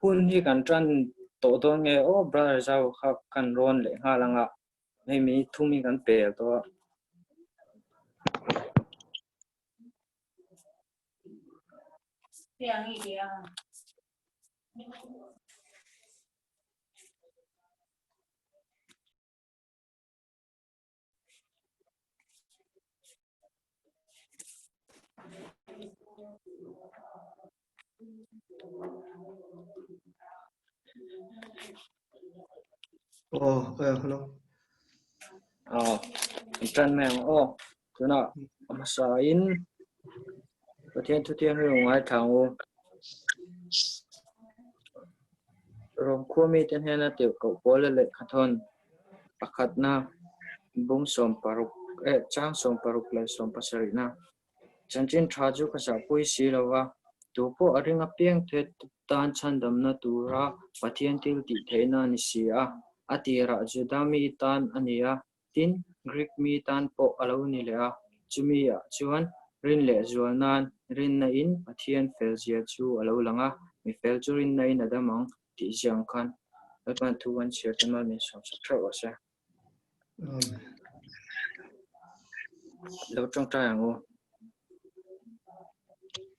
Hun hi kan tan tawh dawn nge aw brother zau kha kan rawn leh nghal anga hei minute thum hi kan pel tawh a. Oh, hello. Aw, kan tan mai ang aw. Tunah a hmasa in Pathian thutiang hi ngai thla ang u. Rom khua mite hnena tirhkoh Paula lehkha thawn pakhatna bung 16 eh chang 16 leh 17na Chanchin tha chu ka zahpui si lo va, tu pawh a ring apiang te tan chhandamna tura Pathian thil tih theihna a ni si a. A tirah Juda mi tan a ni a, tin, Greek mi tan pawh a lo ni leh a. Chumi ah chuan rin leh zual nan rinna in Pathian fel zia chu a lo lang a, mi fel chu rinna in a dam ang tih zia ang khan Lalpan thu an chhiar te mal min sawmsak theuh rawh se. Lo tawngtai ang u.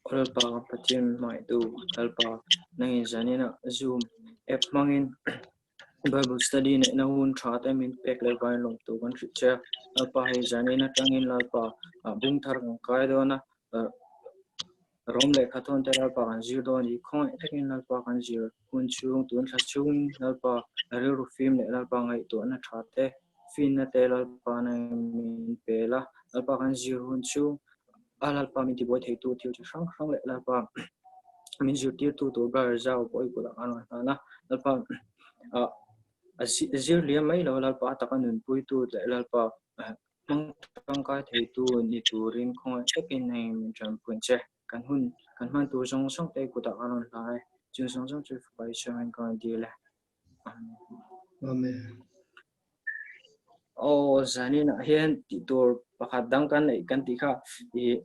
Aw Lalpa ka Pathian hmangaihtu Lalpa nangin zaninah Zoom app hmangin Bible study neihna hun tha te min pek leh vain lawmtu kan hrilh che a. Lalpa hei zanin atangin Lalpa bung thar kan kai dawn a. Rom lehkha thawn te Lalpa kan zir dawn i khawngaih takin Lalpa kan zir hun chhung tun thla chhungin Lalpa rilru fim leh Lalpa ngaihtuahna tha te finna te Lalpa nangin min pe la. Lalpa kan zir hun chhung a Lalpa min tibuai theitu thil chi hrang hrang leh Lalpa min zirtirtu tur ber zau pawh i kutah kan rawn hlan a. Lalpa a zir liam mai lo Lalpa a taka nunpuitu leh Lalpa Hmang tangkai theitu ni turin khawngaih takin hei min tanpui che. Kan hun kan hman tur zawng zawng te kutah ka rawn hla e. Chung zawng zawng chu Fapa Isua hming ka rawn dil e. Amen. Amen. Aw zaninah hian tih tur pakhat dang kan neih kan tih kha i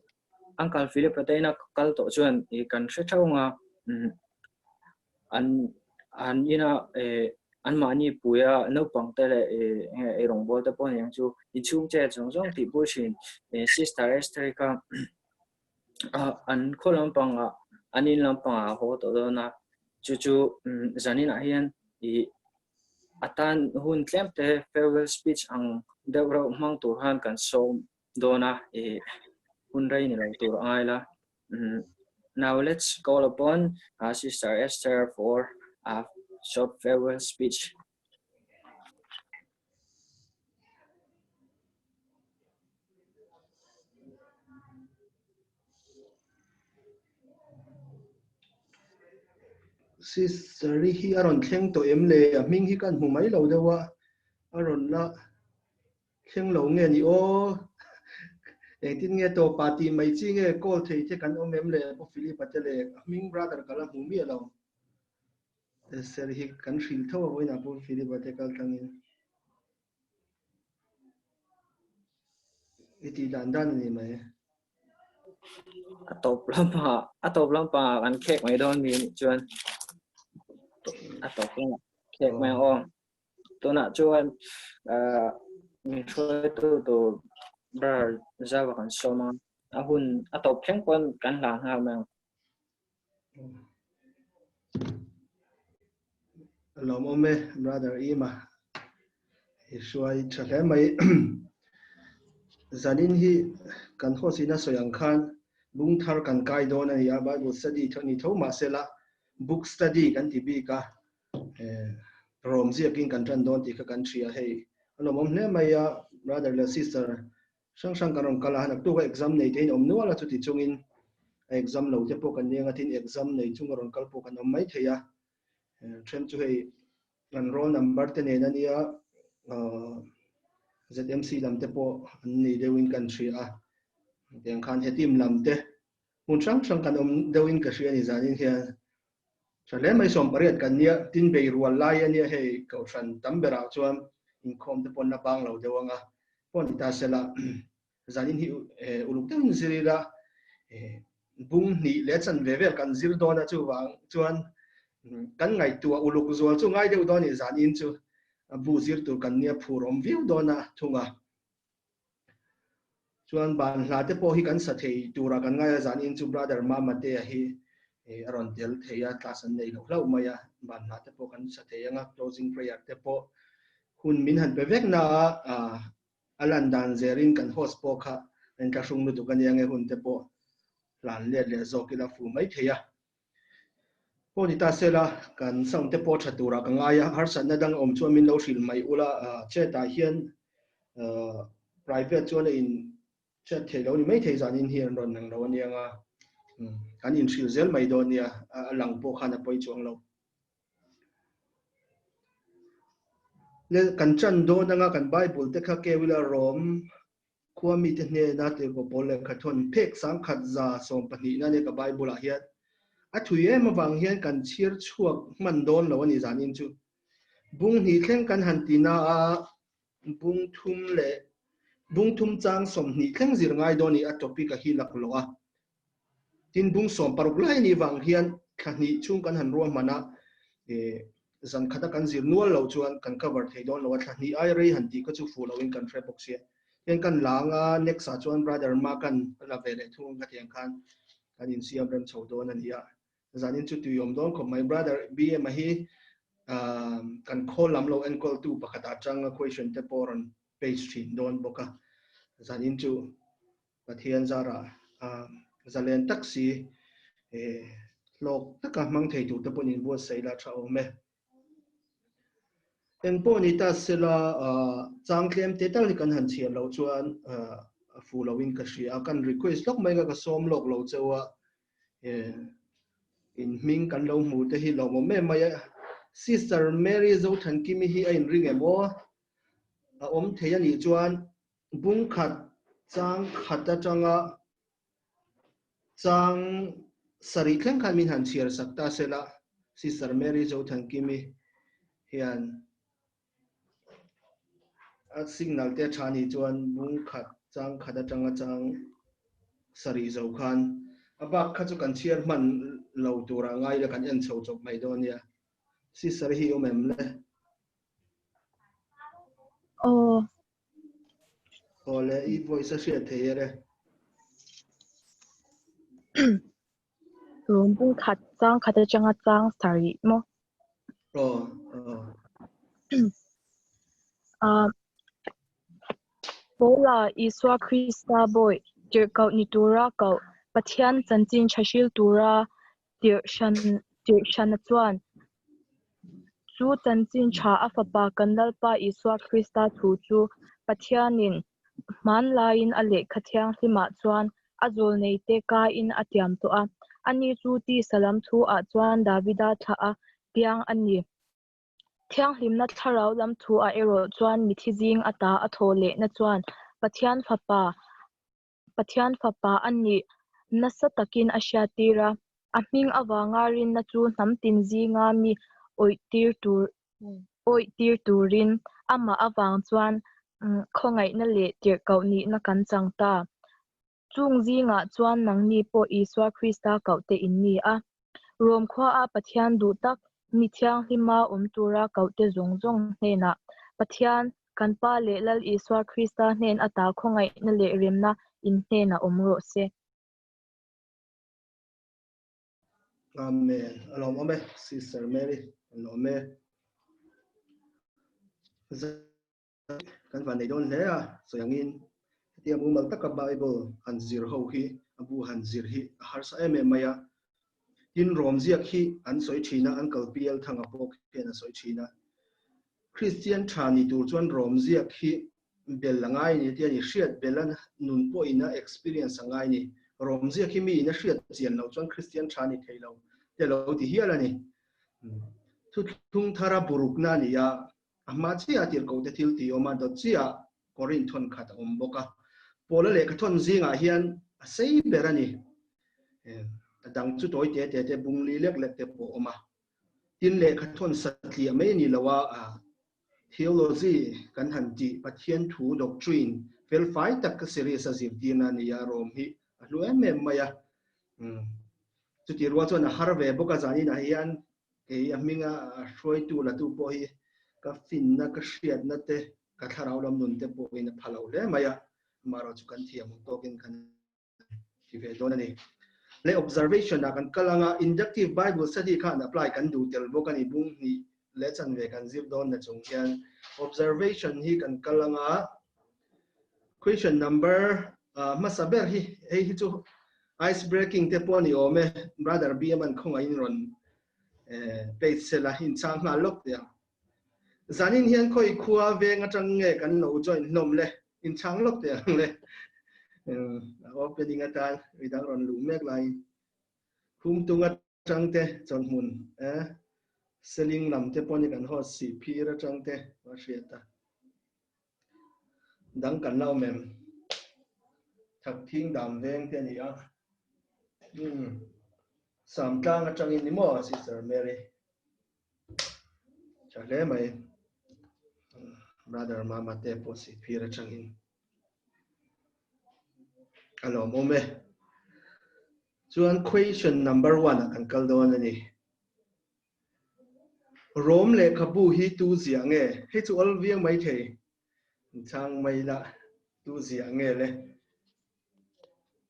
Uncle Philip a te ina kal tawh chuan i kan hre theuh anga An an ina eh anmahni puia naupang te leh eh enge ei rawngbawl te pawh a ni ang chu inchhung chet zawng zawng tih pawh thin eh sister Esther kha ah an khaw lampangah an in lampangah a haw tawh dawn a chu chu zaninah hian ih a tan hun tlem te farewell speech ang deuh reuh hmang tur khan kan sawm dawn a ih hun rei ni lo tur a ngai la. Now let's call upon uh, Sister Esther for a short farewell speech. Sister hi a rawn thleng tawh em le? A hming hi kan hmu mai lo deuh a, a rawn la Thleng lo nge ni aw? Engtin nge tawpa tih mai chi nge call thei te kan awm em le Pu Philip-a te leh a hming brother ka la hmu miah lo. Sir hi kan hrilh tho a vawiinah Pu Philip-a te kal tlangin. I tih dan dan a ni mai. A tawp lamah a tawp lampangah kan khek mai dawn mi nih chuan a tawp lamah khek mai ang aw. Tunah chuan min hruaitu tur ber zau kan sawm a, a hun a tawp thleng pawn kan hlan nghal mai ang. A lawmawm e brother Ima i hruai tha hle mai. Zanin hi kan host in a sawi ang khan bung thar kan kai dawn a ni a, Bible study tho ni tho mahsela book study kan ti bik a, Rawm ziakin kan tan dawn tih kha kan hria hei. A lawmawm hle mai a, brother leh sister hrang hrang kan rawn kal a, naktuk a exam nei te in awm nual a, chuti chungin a exam lo te pawh kan ni anga tin exam nei chung a rawn kal pawh kan awm mai thei a. Then chu hei kan roll number te nen a nia, ZMC lam te pawh an nei deuhin kan hria a, tiang khan he team lam te hmun hrang hrang kan awm deuhin ka hria a ni zanin hian. Tha hle mai 18 kan nia, tin bei rual lai a nia hei kohhran tam berah chuan inkhawm te pawn la bang lo deuh anga pawh ni ta sela zanin hi uluk deuhin zir ila bung hnih leh chan ve vel kan zir dawn a chuvang chuan Kan ngaihtuah uluk zual chu ngai deuh dawn i zan in chu bu zir tur kan nia phur awm viau dawn a thung a. Chuan ban hla te pawh hi kan sa thei tura kan ngai a zan in chu brother Mamatea hi a rawn tel thei a class an nei loh hlauh mai a ban hla te pawh kan sa thei anga closing prayer te pawh hun min han pe vek na a a lan dan zerin kan host pawh kha an thlahrung lutuk ania nge hun te pawh hlan let leh zawk ila fu mai thei a. Pawh ni ta sela, kan sound te pawh tha turah ka ngai a, harsatna dang awm chuan min lo hrilh mai ula, chat ah hian private chuan a in chat theih lo ni mai thei zanin hi an rawn lang lo ania nga, kan in hrilh zel mai dawn nia, a lang pawh khan a pawi chuang lo. Le kan chan dawn anga kan Bible te kha keu ila Rom Khua mite hnena tirhkoh pawl lehkha thawn phek 1120 na nia ka Bible ah hian a thui em avang hian kan chhir chhuak hman dawn lo a ni zanin chu. Bung hnih thleng kan han ti na a, bung thum leh bung thum chang 20 thleng zir ngai dawn i a topic a hi laklawh a. Tin, bung 16 lai anih vang hian thla hnih chhung kan han ruahman a, zan khata kan zir nual lo chuan kan cover thei dawn lo a, thla hnih ai rei han tih kha chu fuh loin kan hre bawk sia. Tin, kan la ang a, next ah chuan brother Mark-a'n a la ve leh thung ang khatiang khan kan insiam rem chho dawn a ni a. Zanin chu tui awm dawn khawp mai. Brother BM-a hi kan khawl lam lo enkawltu pakhat ah atanga question te pawh a rawn page thin dawn bawk a. Zanin chu Pathian zarah zalen tak si hlawk taka hmang thei tur te pawhin inbuatsaih la tha awm e. Eng pawh ni ta sela chang tlem te tal hi kan han chhiar loh chuan a fuh loin ka hria a, kan request lawk mai kha ka sawm lawk lo cheu a, in hming kan lo hmu te hi lawmawm em mai a. Sister Mary Zothankimi hi a inring em aw? A awm thei a nih chuan Bung khat chang khat atanga chang sarih thleng khan min han chhiar sak ta sela, Sister Mary Zothankimi hian a signal te tha nih chuan bung khat chang khat atanga chang sarih zo khan a bak kha chu kan chhiar hman lo turah ngai ila kan en chho chawp mai dawn nia. Sister hi awm em le? Aw. Aw le, i voice a hriat thei e re. Rom bung khat chang khat atanga chang sarih maw? Aw, aw. Ah, Paula Isua Krista bawi tirhkoh ni tura koh Pathian chanchin tha hril tura tirh hran tirh hrana chuan Chu chanchin tha a fapa kan Lalpa Isua Krista thu chu Pathianin hmanlaiin a lehkha thianghlimah chuan a zawlneite kaiin a tiam tawh a. Ani chu tisa lam thu ah chuan Davida thlah a piang a ni. Thianghlimna thlarau lam thu ah erawh chuan mithi zing ata a thaw lehna chuan Pathian fapa Pathian Fapa a nih nasa takin a hriattir a, a hming avanga rinna chu hnam tin zinga mi awihtir turin amah avang chuan khawngaihna leh tirhkoh nihna kan chang ta. Chung zingah chuan nangni pawh Isua Krista kohte in ni a. Rom khuaah Pathian duh tak, mi thianghlima awm tura kohte zawng zawng hnenah Pathian Kan Pa leh Lal Isua Krista hnen ata khawngaihna leh remna in hnenah awm rawh se. Amen. A lawmawm e, Sister Mary. A lawm e. Kan van nei dawn hle a, sawi angin hetiang mumal taka Bible han zir ho hi, a bu han zir hi a harsa em em mai a. Tin, Rom ziak hi an sawi thin a, Uncle PL Thanga pawh khian a sawi thin a. Kristian tha ni tur chuan Rom ziak hi bel a ngai ni tia ni, hriat bel a nun pawhin a experience a ngai ni. Rom ziak hi miin a hriat chian loh chuan Kristian tha ni thei lo te lo ti hial a ni. Thuthlung thara burukna a ni a, a hma chiah a tirhkoh te thil tih awm a, dawt chiah Korin thawn khat a awm bawk a. Paula lehkha thawn zingah hian a sei ber a ni. A dang chu tawi te te te bung li lek lek te pawh a awm a. Tin lehkha thawn satliah mai a ni lo a, theology kan han tih Pathian thu doctrine felfai tak ka series a zirtirna a ni a, Rom hi a hlu em em mai a. Chutih rual chuan a har ve bawk a, zaninah hian Kei a hminga hruaitu latu pawh hi ka finna, ka hriatna te, ka thlarau lam nun te pawhin a pha lo hle mai a, amaherawhchu kan thiam ang tawkin kan ti ve dawn a ni. Le observation ah kan kal anga inductive Bible study khan apply kan duh tel bawk a ni, bung hnih leh chanve kan zir dawn na chung hian observation hi kan kal anga question number hmasa ber hi hei hi chu ice breaking te pawh a ni awm e, brother BM an khawngaihin rawn page sela inchang nghal lawk teh ang. Zanin hian khawi khua veng atang nge kan lo join hlawm le, inchang lawk teh ang le. Opening atan midang rawn luh mek laiin Khumtung atang te chawlhmun Seling lam te pawh ni kan host si phir atang te a hriat a. Dang kan la awm em? Thakthing dam veng te a ni a. Samtlang atangin ni maw Sister Mary? Tha hle mai. Brother Mama te pawh si phir atangin a lawmawm e. Chuan question number 1 ah kan kal dawn a ni. Rom lehkhabu hi tu ziah nge? Hei chu awl viau mai thei. Chang mai la tu ziah nge le?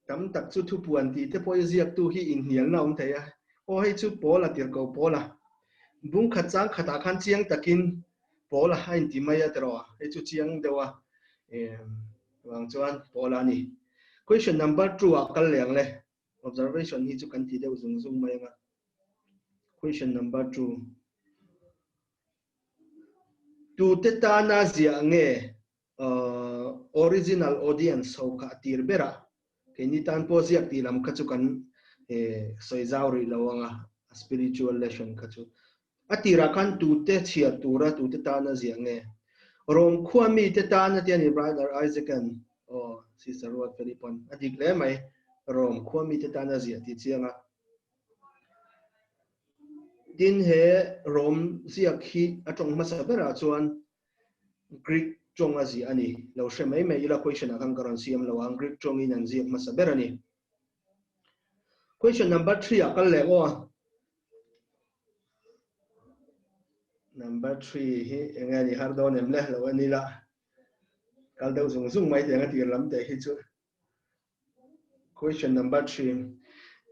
Tam tak chu thupuan tih te pawh i ziaktu hi inhnialna a awm thei a, aw hei chu Paula tirhko Paula bung khat chang khatah khan chiang takin Paula a inti mai a tiraw, hei chu chiang deuh a vang chuan Paula a ni. Question number 2 ah kal leh ang le, observation hi chu kan ti deuh zung zung mai ang a. Question number 2. Tute tana ziah nge Original audience ho kha a tir ber a, keini tan pawh ziak tih lam kha chu kan sawi zau rih lo ang a, a spiritual lesson kha chu. A tirah khan tute chhiar tura tute tana ziah nge? Rom khua mite tana tia ni Brother Isaac-a'n aw Sister Ruat Feli pawn a dik hle mai, Rom khua mite tana ziah tih chiang a. Tin he Rom ziak hi a tawng hmasa berah chuan Greek tawng a ziah a ni. Lo hre mai mai ila question ah khan ka rawn siam lo ang. Greek tawngin an ziak hmasa ber a ni. Question number 3 ah kal leh aw. Number 3 hi enge ni har dawn em le lo en ila. Kal deuh zung zung mai tiang a tir lam te hi chu. Question number 3.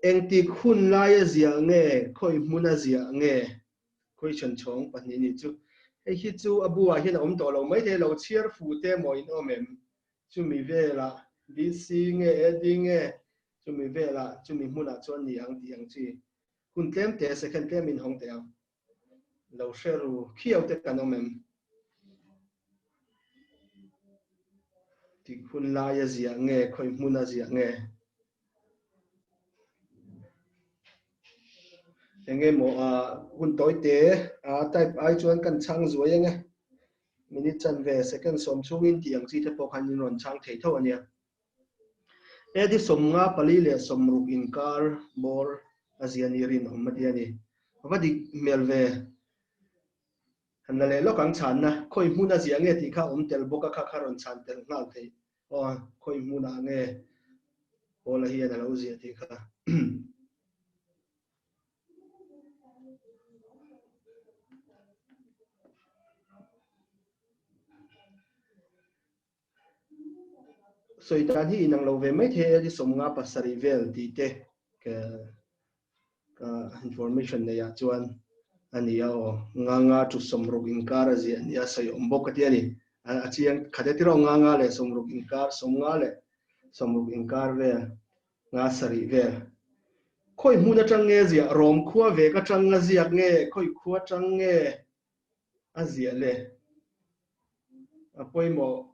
Engtik hun laia ziah nge, khawi hmuna ziah nge? Question chhawng pahnih nih chu. Hei hi chu a bu ah hian a awm tawh lo mai thei lo, chhiar fu te maw in awm em? Chumi velah BC nge AD nge chumi velah chumi hmunah chuan ni ang tih ang chi. Hun tlem te second tlem in hawng teh ang. Lo hre ru khiau te kan awm em? Tik hun lai a ziah nge khawi hmun a ziah nge? Enge maw a hun tawi te a type ai chuan kan chhang zuai ange. Minute chanve second sawm chhungin tih ang chi te pawh khan in rawn chhang thei tho ania. AD 54 le 60 inkar bawr a zia ni rinawm a ti a ni. A va dik hmel ve. Han la leh lawk ang chhanna khawi hmun a ziah nge tih kha awm tel bawk a kha kha rawn chhan tel nghal theih. Aw khawi hmunah nge Paula hian a lo ziah tih kha. Sawi dan hi inang lo ve mai thei a, 57 vel tih te ka ka information nei ah chuan a ni a aw. Nga nga chu 60 inkar a ziah nia sawi awm bawk ka ti a ni. A chiang khat e tiraw nga nga leh 60 inkar, 50 leh 60 inkar vel, nga sarih vel. Khawi hmun atang nge ziah, Rom khua vek atang a ziak nge, khawi khua atang nge a ziah le? A pawimawh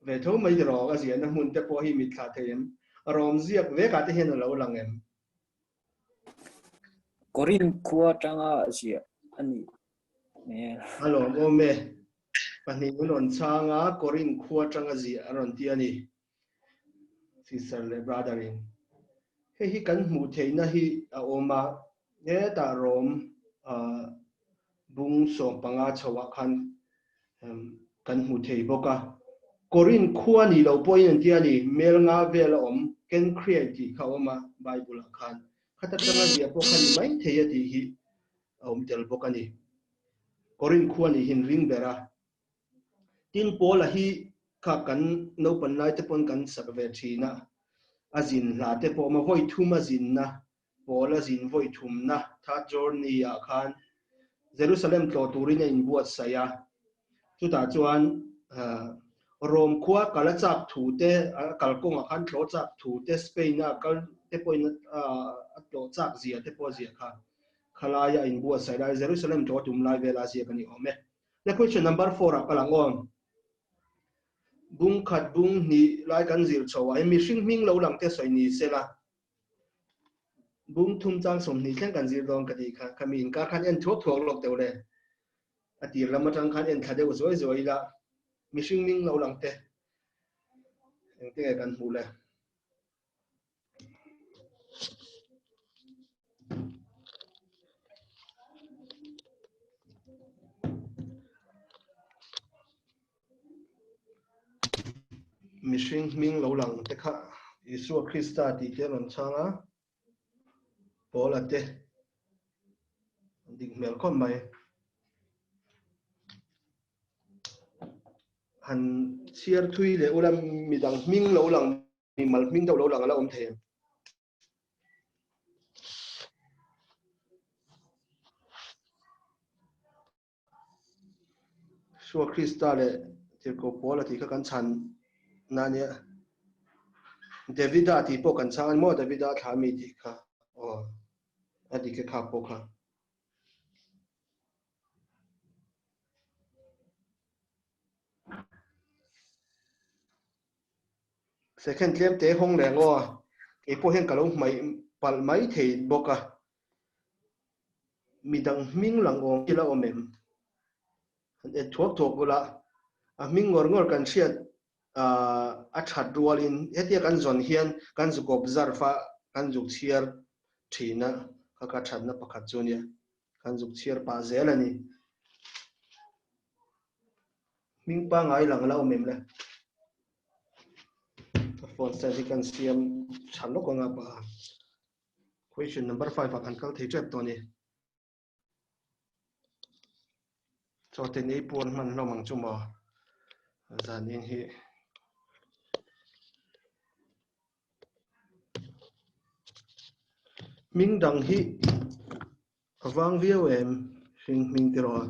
ve tho mai rawk a ziahna hmun te pawh hi mitthla thei em? Rawm ziak vekah te hian a lo lang em? Korin khua atanga ziah a nih hmel. A lawmawm e. Pahnih min rawn chhang a, Korin khua atanga ziah a rawn ti a ni. Sister leh brother in. Hei hi kan hmuh theihna hi a awm a, hetah Rom bung 15 chhoah khan kan hmu thei bawk a. Korin khua nih loh pawhin an ti a ni, mel nga vel a awm, Kenkriai tih kha a awm a Bible ah khan. Khata tanga ziah pawh kha ni mai thei a tih hi. a awm tel bawk a ni. Korinth khua nih hin ring ber a. Tin, Paula hi kha kan naupan lai te pawn kan sak ve thin a, a zin hla te pawh awm a, vawi thum a zinna, Paula zin vawi thumna third journey ah khan Jerusalem tlawh turin a inbuatsaih a, chutah chuan Rome khua kal a chak thu te, a kalkawngah khan tlawh chak thu te, Spain a kal te pawhin a tlawh chak zia te pawh a ziah kha. Khalaia a inbuatsaih lai Jerusalem tlawh tum lai vela ziak a ni awm e. Le question number 4 ah kal ang aw. Bung khat bung hnih lai kan zir chho ah hian mihring hming lo lang te sawi ni sela. Bung thum chang 20 thleng kan zir dawn ka tih kha. Khami inkar khan en thuak thuak lawk deuh le. A tir lam atang khan en thla deuh zuai zuai ila mihring hming lo lang te engte nge kan hmuh le. Mihring hming lo lang te kha Isua Krista tih te a rawn chhang a, Paula te an dik hmel khawp mai. Han chhiar thui leh ula midang hming lo lang mi mal hming deuh lo lang a la awm thei em? Isua Krista leh Tirhkoh Paula tih kha kan chhan na nia. Davida tih pawh kan chhang a ni maw? Davida thla mi tih kha. Aw, a dik e kha pawh kha. Second tlem te hawng leh ang aw. Kei pawh hian ka lo hmaih palh mai thei bawk a. Midang hming lang awm thil a awm em? Han en thuak thuak ula, a hming ngawr ngawr kan hriat a that rualin hetia kan zawn hian kan zuk observe a, kan zuk chhiar thin a, kha ka thatna pakhat chu ania. Kan zuk chhiar pah zel a ni. Hming pangngai lang la awm em le? Ka phone stand hi kan siam tha lawk anga pa. Question number 5 ah kan kal thei tep tawh ni. Chaw te nei puan hman hlawm ang chu maw. Zan in hi. Hming dang hi A vang viau em? Hring hming te rawh a.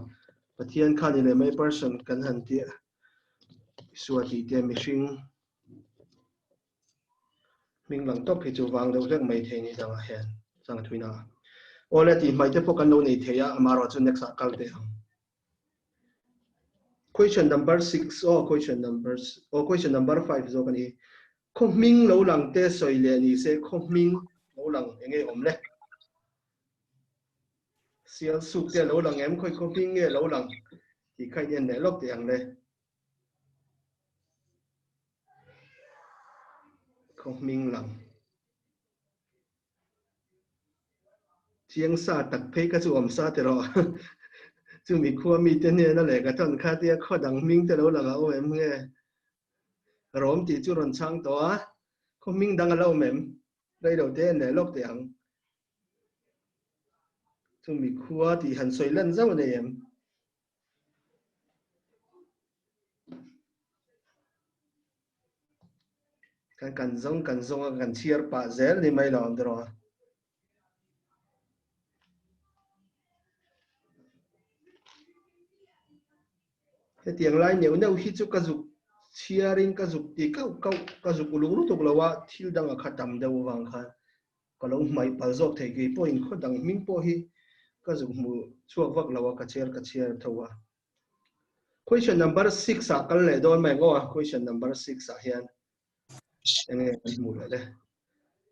Pathian kha ni leh mai person kan han ti a. Isua tih te mihring hming lang tawp hi chu vang deuh hlek mai thei ni dangah hian chang thuina a. Awle tih hmai te pawh kan lo nei thei a, amaherawh chu next ah kal teh ang. Question number 6 aw question number aw question number 5 zawk a ni. Khaw hming lo lang te sawi leh ni se khaw hming lo lang enge awm le? Sial suk te lo lang em khawi khaw hming nge lo lang tih kha in en leh lawk teh ang le. Khaw hming lang. Chiang sa tak phei kha chu awm sa ti rawh. Chumi khua mi te hnena lehkha thawn kha tia khaw dang hming te lo lang a awm em nge? Rawm tih chu rawn chhang tawh a, khaw hming dang a la awm em? Rei lo te en leh lawk teh ang. Chumi khua tih han sawi lan zauh a nei em? Kan kan zawng kan zawng a kan chhiar pah zel ni mai lo ang tiraw. Hetiang lai neuh neuh hi chu ka zuk chhiarin ka zuk ti kauh kauh ka zuk uluk lutuk lo a, thil danga kha tam deuh avang khan ka lo hmaih palh zawk thei kei pawhin khaw dang hming pawh hi ka zuk hmu chhuak vak lo a, ka chhiar ka chhiar tho a. Question number 6 ah kal leh dawn mai ang aw a, question number 6 ah hian enge kan hmuh leh le.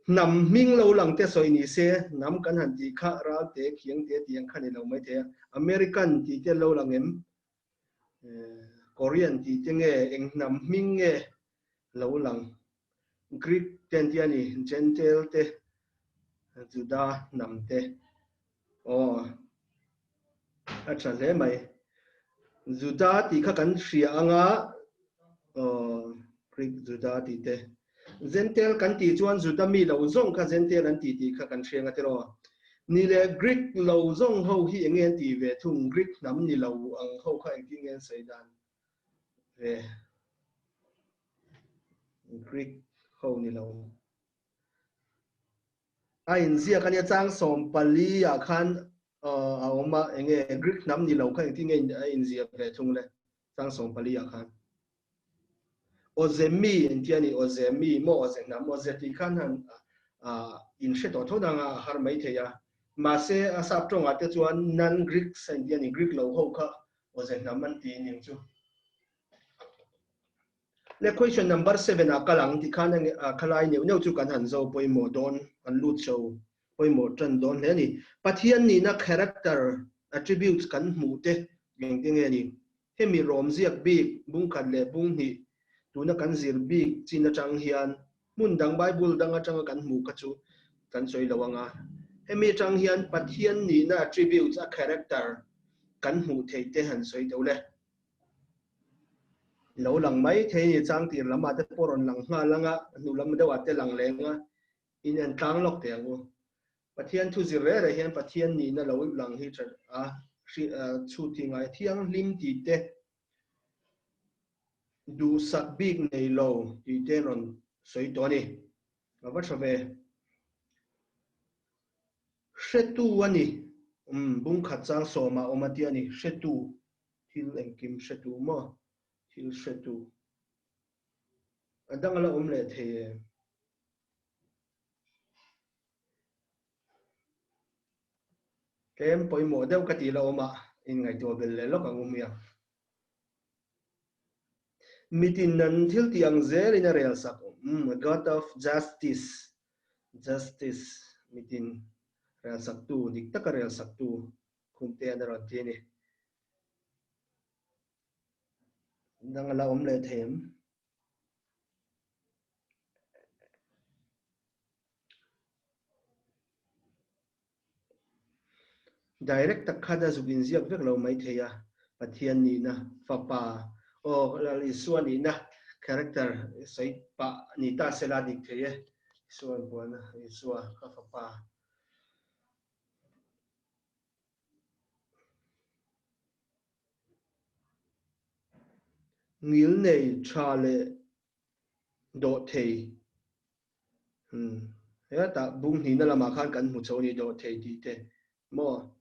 Hnam hming lo lang te sawi ni se, hnam kan han tih kha ral te, khiang te tih ang kha ni lo mai thei a. American tih te lo lang em? Korean tih te nge eng hnam hming nge lo lang? Greek te an ti a ni, Gentile te, Juda hnam te. Aw, a tha hle mai. Juda tih kha kan hria anga, aw, Greek Juda tih te. Gentile kan tih chuan Juda mi lo zawng kha Gentile an ti tih kha kan hria anga tiraw. Ni leh Greek lo zawng ho hi enge an tih ve thung? Greek hnam ni lo ang ho kha engtin nge an sawi dan ve? Greek ho ni lo. A inziak ania chang 14 ah khan a awm a, enge Greek hnam ni lo kha engtin nge a inziak ve thung le chang 14 ah khan. Awze mi engtia ni awze mi maw awze hnam awze tih khan han in hre tawh tho dang a har mai thei a mahse a sap tawngah te chuan non Greeks a intia ni Greek lo ho kha awze hnam an ti ning chu. Le question number 7 ah kal ang ti khan khalai neuh neuh chu kan han zo pawimawh dawn kan lut chho pawimawh tan dawn hle ni. Pathian nihna character attributes kan hmuh te engte nge ni? Hemi rawm ziak bik bung khat leh bung hnih tuna kan zir bik chin atang hian hmun dang Bible dang atanga kan hmuh kha chu kan sawi lo anga. Hemi atang hian Pathian nihna attributes a character kan hmuh theih te han sawi deuh le. Lo lang mai thei ni chang tir lamah te pawh rawn lang nghal anga hnu lam deuhah te lang leng a in en tlang lawk teh ang u. Pathian thu zir reh reh hian Pathian nihna lo lang hi tha a chhut hi ngai thianghlim tih te duhsak bik nei lo tih te rawn sawi tawh a ni. A va tha ve. Hretu a ni. Um bung khat chang sawmah awm a tia ni. Hretu thil engkim hretu maw? Thil hretu. A dang la awm leh thei em? Tlem pawimawh deuh ka tih la awm a, inngaihtuah bel leh lawk ang u hmiang. Mitin an thil tih ang zelin a rel sak awm. God of justice, justice, mitin rel saktu, dik taka rel saktu khumte an rawn ti a ni. Dang la awm leh thei em? Direct tak khat a zuk inziak vek lo mai thei a, Pathian nihna, Fapa, aw Lal Isua nihna, character sawi pah ni ta sela dik thei e, Isua inbualna, Isua ka Fapa. Ngil nei tha leh dawh thei. Hmm. Hetah bung hnihna lamah khan kan hmu chho a ni dawh thei tih te maw?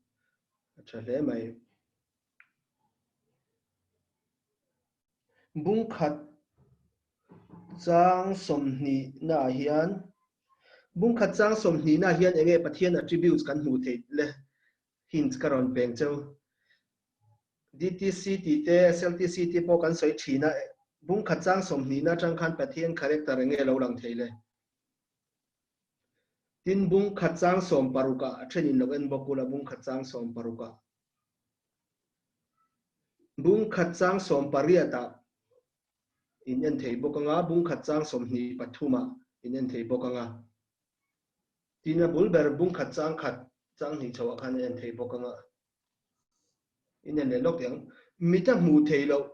A tha hle mai. Bung khat chang 20 naah hian bung khat chang 20 naah hian enge Pathian attributes kan hmuh theih le hint ka rawn peng cheu. DTC tih te SLTC tih pawh kan sawi thin a, bung khat chang 20 na atang khan Pathian character enge lo lang thei le. Tin bung khat chang 16 ah a then in lo en bawk ula bung khat chang 16 ah. Bung khat chang 18 ah in en thei bawk anga bung khat chang 23 ah in en thei bawk anga. Tin a bul ber bung khat chang khat chang hnih chhoah khan a en thei bawk anga. In en leh lawk ang. Mit a hmuh theih loh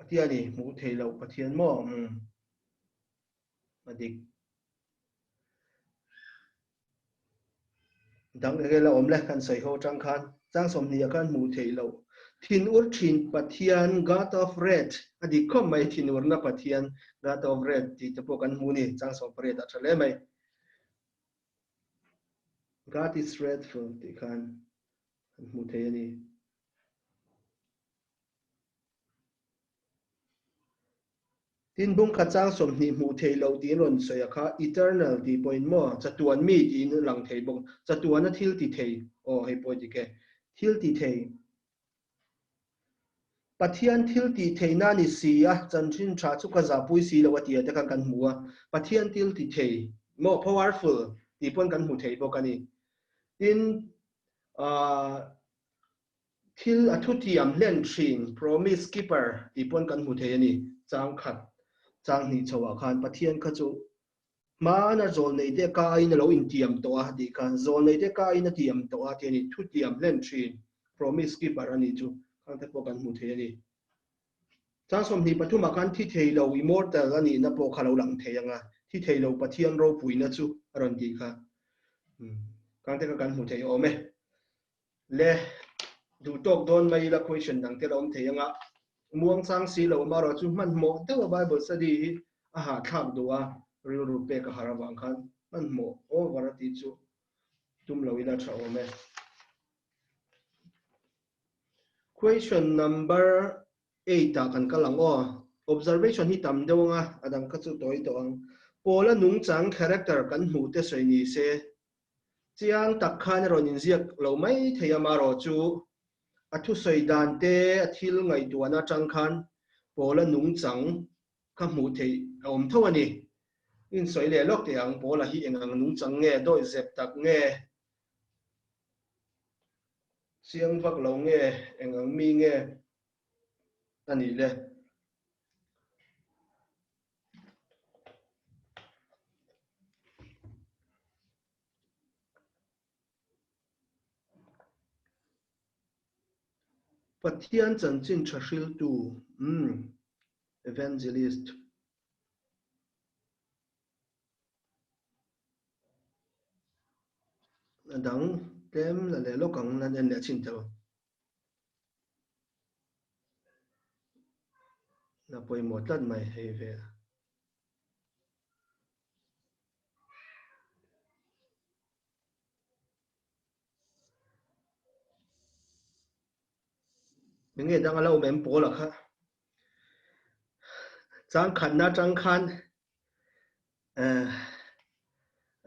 a tia ni, hmuh theih loh Pathian maw? Umm. A dik. Dang enge la awm le kan sawi ho atang khan chang 20 ah khan hmuh theih loh. Thin ur thin Pathian God of Wrath a dik khawp mai thin urna Pathian God of Wrath tih te pawh kan hmu ni chang 18 ah tha hle mai. God is wrathful tih khan kan hmu thei a ni. Tin bung khat chang 20 hmuh theih loh tiin rawn sawi a kha eternal tih pawhin maw chatuan mi tiin lang thei bawk chatuana thil ti thei aw hei pawh dik e thil ti thei Pathian thil tih theihna ni si a chanchin tha chu ka zahpui si lo a tih te khan kan hmu a Pathian thil ti thei maw powerful tih pawn kan hmu thei bawk a ni. Tin thil a thutiam hlen thin promise keeper tih pawn kan hmu thei a ni. Chang khat chang hnih chhoah khan Pathian kha chu hmana zawl nei te ka aiin a lo intiam tawh a tih kha zawl nei te ka aiin a tiam tawh a tih a ni. Thutiam hlen thin promise keeper a nih chu khang te pawh kan hmu thei a ni. Chang 23 ah khan thi thei lo immortal a nihna pawh kha lo lang thei anga thi thei lo Pathian ropuina chu a rawn tih kha. Kang te kha kan hmu thei awm e. Le duh tawk dawn mai ila question dang te la awm thei anga muang chang si lo amarawh chu hmanhmawh deuh a Bible study hi a hahthlak duh a, rilru pek a har avang khan hmanhmawh over a tih chu tum lo ila tha awm e. Question number 8 ah kan kal ang aw. Observation hi tam deuh anga a dang kha chu tawi tawh ang. Pawla nungchang character kan hmuh te sawi ni se. Chiang tak khan a rawn inziak lo mai thei a marawh chu a thusawi dan te a thil ngaihtuahna atang khan Pawla nungchang kha hmuh theih a awm tho a ni. Insawi leh lawk teh ang Pawla hi eng ang nungchang nge dawih zep tak nge Chiang vak lo nge eng ang mi nge a nih le? Pathian chanchin tha hriltu, umm, evangelist. A dang tlem la leh lawk ang lan en leh chin teuh. La pawimawh tlat mai hei ve. Enge dang a lo awm em pawl a kha. Chang khatna atang khan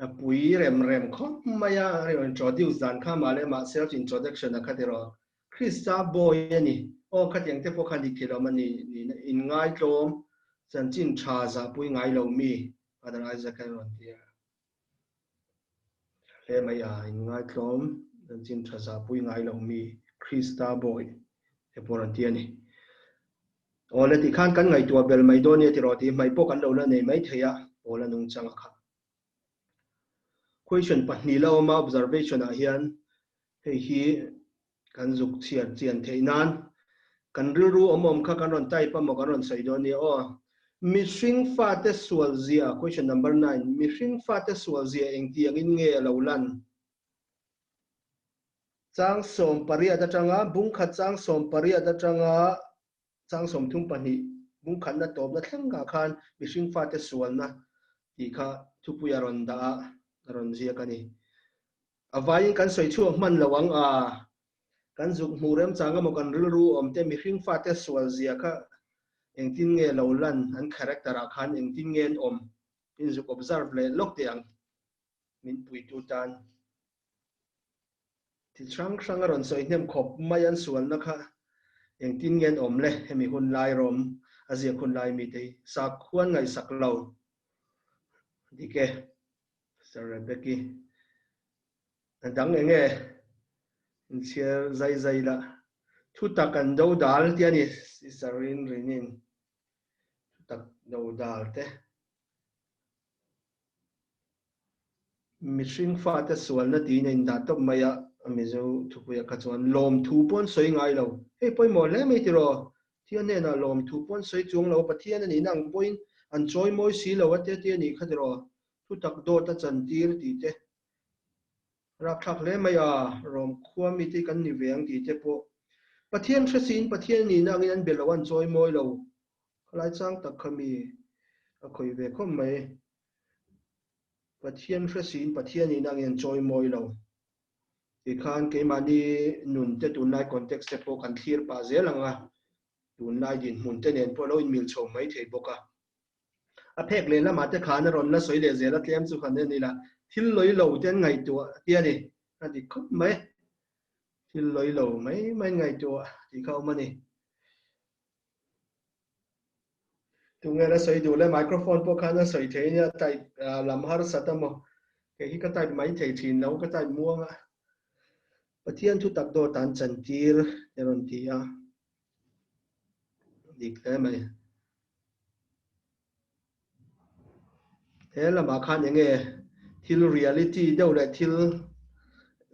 a pui rem rem khawp mai a, a introduce dan kha mah leh mah self introduction a kha tiraw Krista boy a ni. Aw khatiang te pawh khan dik thei lo a ni in ngaitlawm chanchin tha zahpui ngai lo mi Father Isaac a rawn ti a. Hle mai a, in ngaitlawm chanchin tha zahpui ngai lo mi Krista boy te pawh rawn ti a ni. Aw le tikhan kan ngaihtuah bel mai dawn nia tiraw tih hmai pawh kan lo la nei mai thei a, aw la nungchang a kha. Question pahnih la awm a observation ah hian hei hi kan zuk chhiar chian theih nan kan rilru awm awm kha kan rawn type a maw kan rawn sawi dawn nia aw. Mihring fate sual zia, question number 9, mihring fate sual zia engtiang in nge a lo lan? Chang 18 atanga bung khat chang 18 atanga chang 32 bung khatna tawpna thlengah khan mihring fate sualna tih kha thupui a rawn dah a, a rawn ziak a ni. A vaiin kan sawi chhuak hman lo ang a, kan zuk hmuh remchang emaw kan rilru awm te mihring fate sual zia kha engtin nge lo lan an character ah khan engtin nge an awm in zuk observe leh lawk teh ang min puitu tan. Thil hrang hrang a rawn sawi hnem khawp mai an sualna kha engtin nge an awm le hemi hun lai rawm a ziak hun lai mite hi sakhuan ngaihsak lo dik e Sir Rebecki a dang enge inchhiar zai zai la thu tak an do dal tia ni Sister Rin Rinin thu tak do dal te. Mihring fate sualna tiin a indah tawp mai a, a Mizo thupuia kha chuan lawmthu pawh an sawi ngai lo. Hei pawimawh hle mai tiraw? Thian hnenah lawmthu pawh an sawi chuang lo, Pathian a nihna ang pawhin an chawi mawi si lo a te te a nih kha tiraw? Thutak dawt a chantir tih te rapthlak hle mai a, Rom khua mite kan ni ve ang tih te pawh Pathian hre siin Pathian a nihna angin an be lo, an chawi mawi lo. Khalai chang tak kha mi a khawih ve khawp mai. Pathian hre siin Pathian in ang in chawi mawi lo. Tikhan keimahni nun te tunlai context te pawh kan thlir pah zel ang a, tunlai dinhmun te nen pawh lo inmil chho mai thei bawk a. A phek leh lamah te khan a rawn la sawi leh zel a tlem chu khan en ila thil lawi lo te an ngaihtuah tia ni a dik khawp mai. Thil lawi lo mai mai an ngaihtuah tih kha awm a ni. Tunge la sawi duh le microphone pawh khan a sawi thei nia type lam harsat a maw kei hi ka type mai thei thin lo ka type muang a Pathian thu tak dawt an chantir te rawn ti a dik hle mai he lamah khan enge thil reality deuh leh thil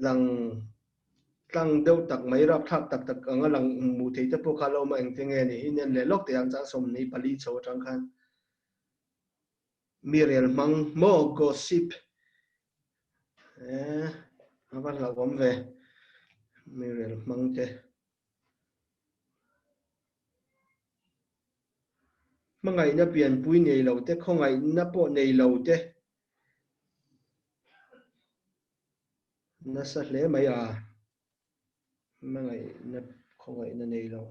lang Tlang deuh tak mai rapthlak tak tak anga lang hmuh theih te pawh kha lo awm a, engte nge ni hi nen leh lawk teh ang chang 24 chho atang khan mi rel hmang maw gossip eh. A va hlauhawm ve meirel hmang te. Hmangaihna pianpui nei lo te, khawngaihna pawh nei lo te nasa hle mai a. Hmangaihna khawngaihna nei lo.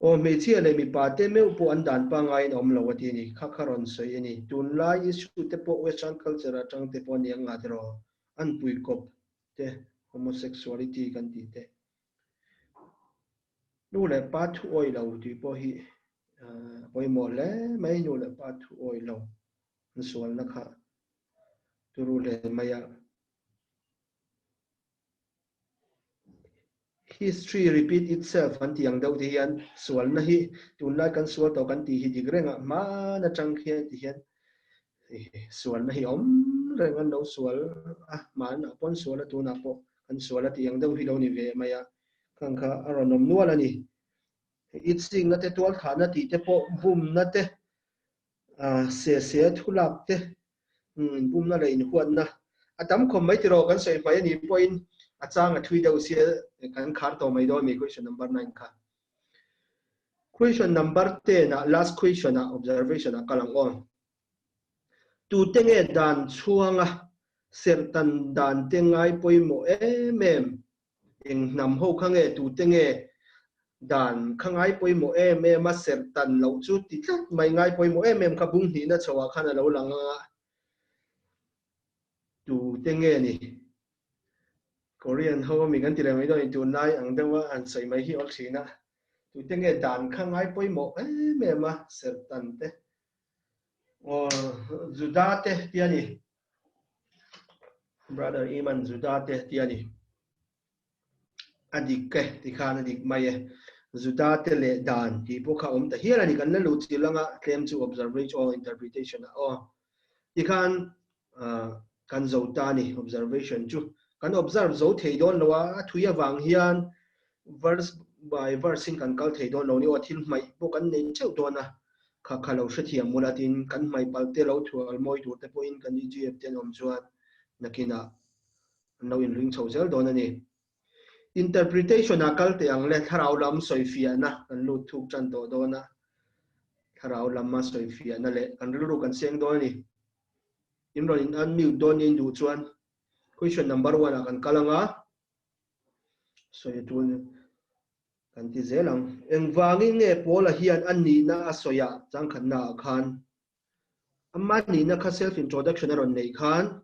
Aw hmeichhia leh mipa te meuh pawh an dan pangaiin awm lo a ti a ni. Kha kha rawn sawi a ni. Tunlai issue te pawh western culture atang te pawh a ni ang nga tiraw? An pui kawp te homosexuality kan tih te. Nu leh pa thu awih lo tih pawh hi a pawimawh hle mai. Nu leh pa thu awih lo an sualna kha turu hle mai a. History repeat itself an tih ang deuh te hian sualna hi tunlai kan sual tawh kan tih hi dik rengah hman atang khian ti hian sualna hi awm reng an lo sual a, hmanah pawh an sual a tunah pawh kan sual a tih ang deuh hi lo ni ve mai a, khang kha a rawn awm nual a ni. Itsikna te tualthahna tih te pawh bumna te se se thulak te inbumna leh inhuatna a tam khawm mai tiraw kan sawi hmai a nih pawhin a chang a thui deuh sia kan khar tawh mai dawn a ni question number 9 kha. Question number 10 ah last question ah observation ah kal ang aw. Tute nge dan chhuanga serhtan dan te ngai pawimawh em em Eng hnam ho kha nge tute nge dan kha ngai pawimawh em em a serh tan loh chu ti tlat mai ngai pawimawh em em kha bung hnihna chho ah khan a lo lang anga tute nge ni Korean ho ami kan ti leh mai dawn in tunlai ang deuh a han sawi mai hi awl thin a tute nge dan kha ngai pawimawh em em a serh tan te aw Juda te tia ni. Brother Iman Juda te ti a ni. A dik e ti khan a dik mai e. Juda te leh dan tih pawh kha awm ta hial a ni. Kan la luh chilh anga tlem chu observation aw interpretation ah aw. Ti khan kan zo ta a ni observation chu. Kan observe zo thei dawn lo a, a thui avang hian verse by verse in kan kal thei dawn lo ni aw thil hmaih pawh kan nei teuh dawn a. Kha kha lo hrethiam mula tin kan hmai pal te lo thual mawi tur te pawhin kan EGF te an awm chuan nakinah an lo inring chho zel dawn a ni. Interpretation ah kal teh ang le thlarau lam sawifiahna kan lut thuk tan tawh dawn a, thlarau lama sawifiahna leh kan rilru kan seng dawn a ni. In rawn in unmute dawn nia in duh chuan question number one ah kan kal ang a, sawi tul Kan ti zel ang. Engvangin nge Paula hian a nihna a sawi a changkhatna ah khan? Ama nihna kha self introduction a rawn neih khan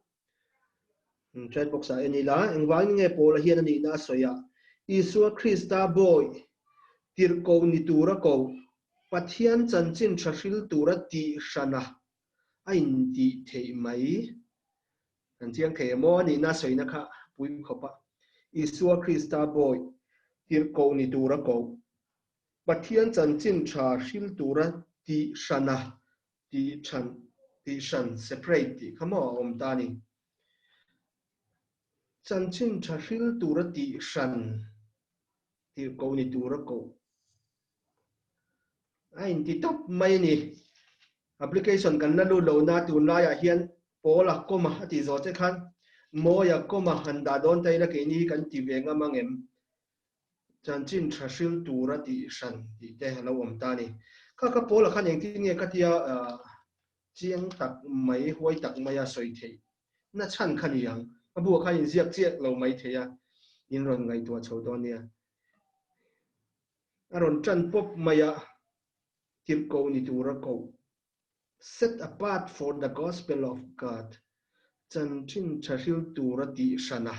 chat box ah en ila, engvangin nge Paula hian a nihna a sawi a? Isua Krista bawi, tirhkoh ni tura koh, Pathian chanchin tha hril tura tih hrana a intih theih mai. Kan chiang thei emaw a nihna sawina kha pui khawp a. Isua Krista bawi, tirhkoh ni tura koh, Pathian chanchin tha hril tura tih hrana tih than, tih hran, separate, tih kha maw a awm ta a ni. Chanchin tha hril tura tih hran, tirhkoh ni tura koh. A inti tawp mai a ni. Application kan la lut lo na tunlaiah hian Paula kawma a tih zawh che khan Mawia kawma han dah dawn ta ila keini hi kan ti ve ngam ang em? Chanchin tha hril tur a tih hran tih te a lo awm ta a ni. Kha kha Paula khan engtin nge khatia chiang tak mai, huai tak maia sawi theih na chhan kha ni ang? A buah khan inziak chiah lo mai thei a, in rawn ngaihtuah chho dawn nia. A rawn tan pawp mai a, tirhkoh ni tura koh, set apart for the gospel of God, chanchin tha hril tura tih hran a,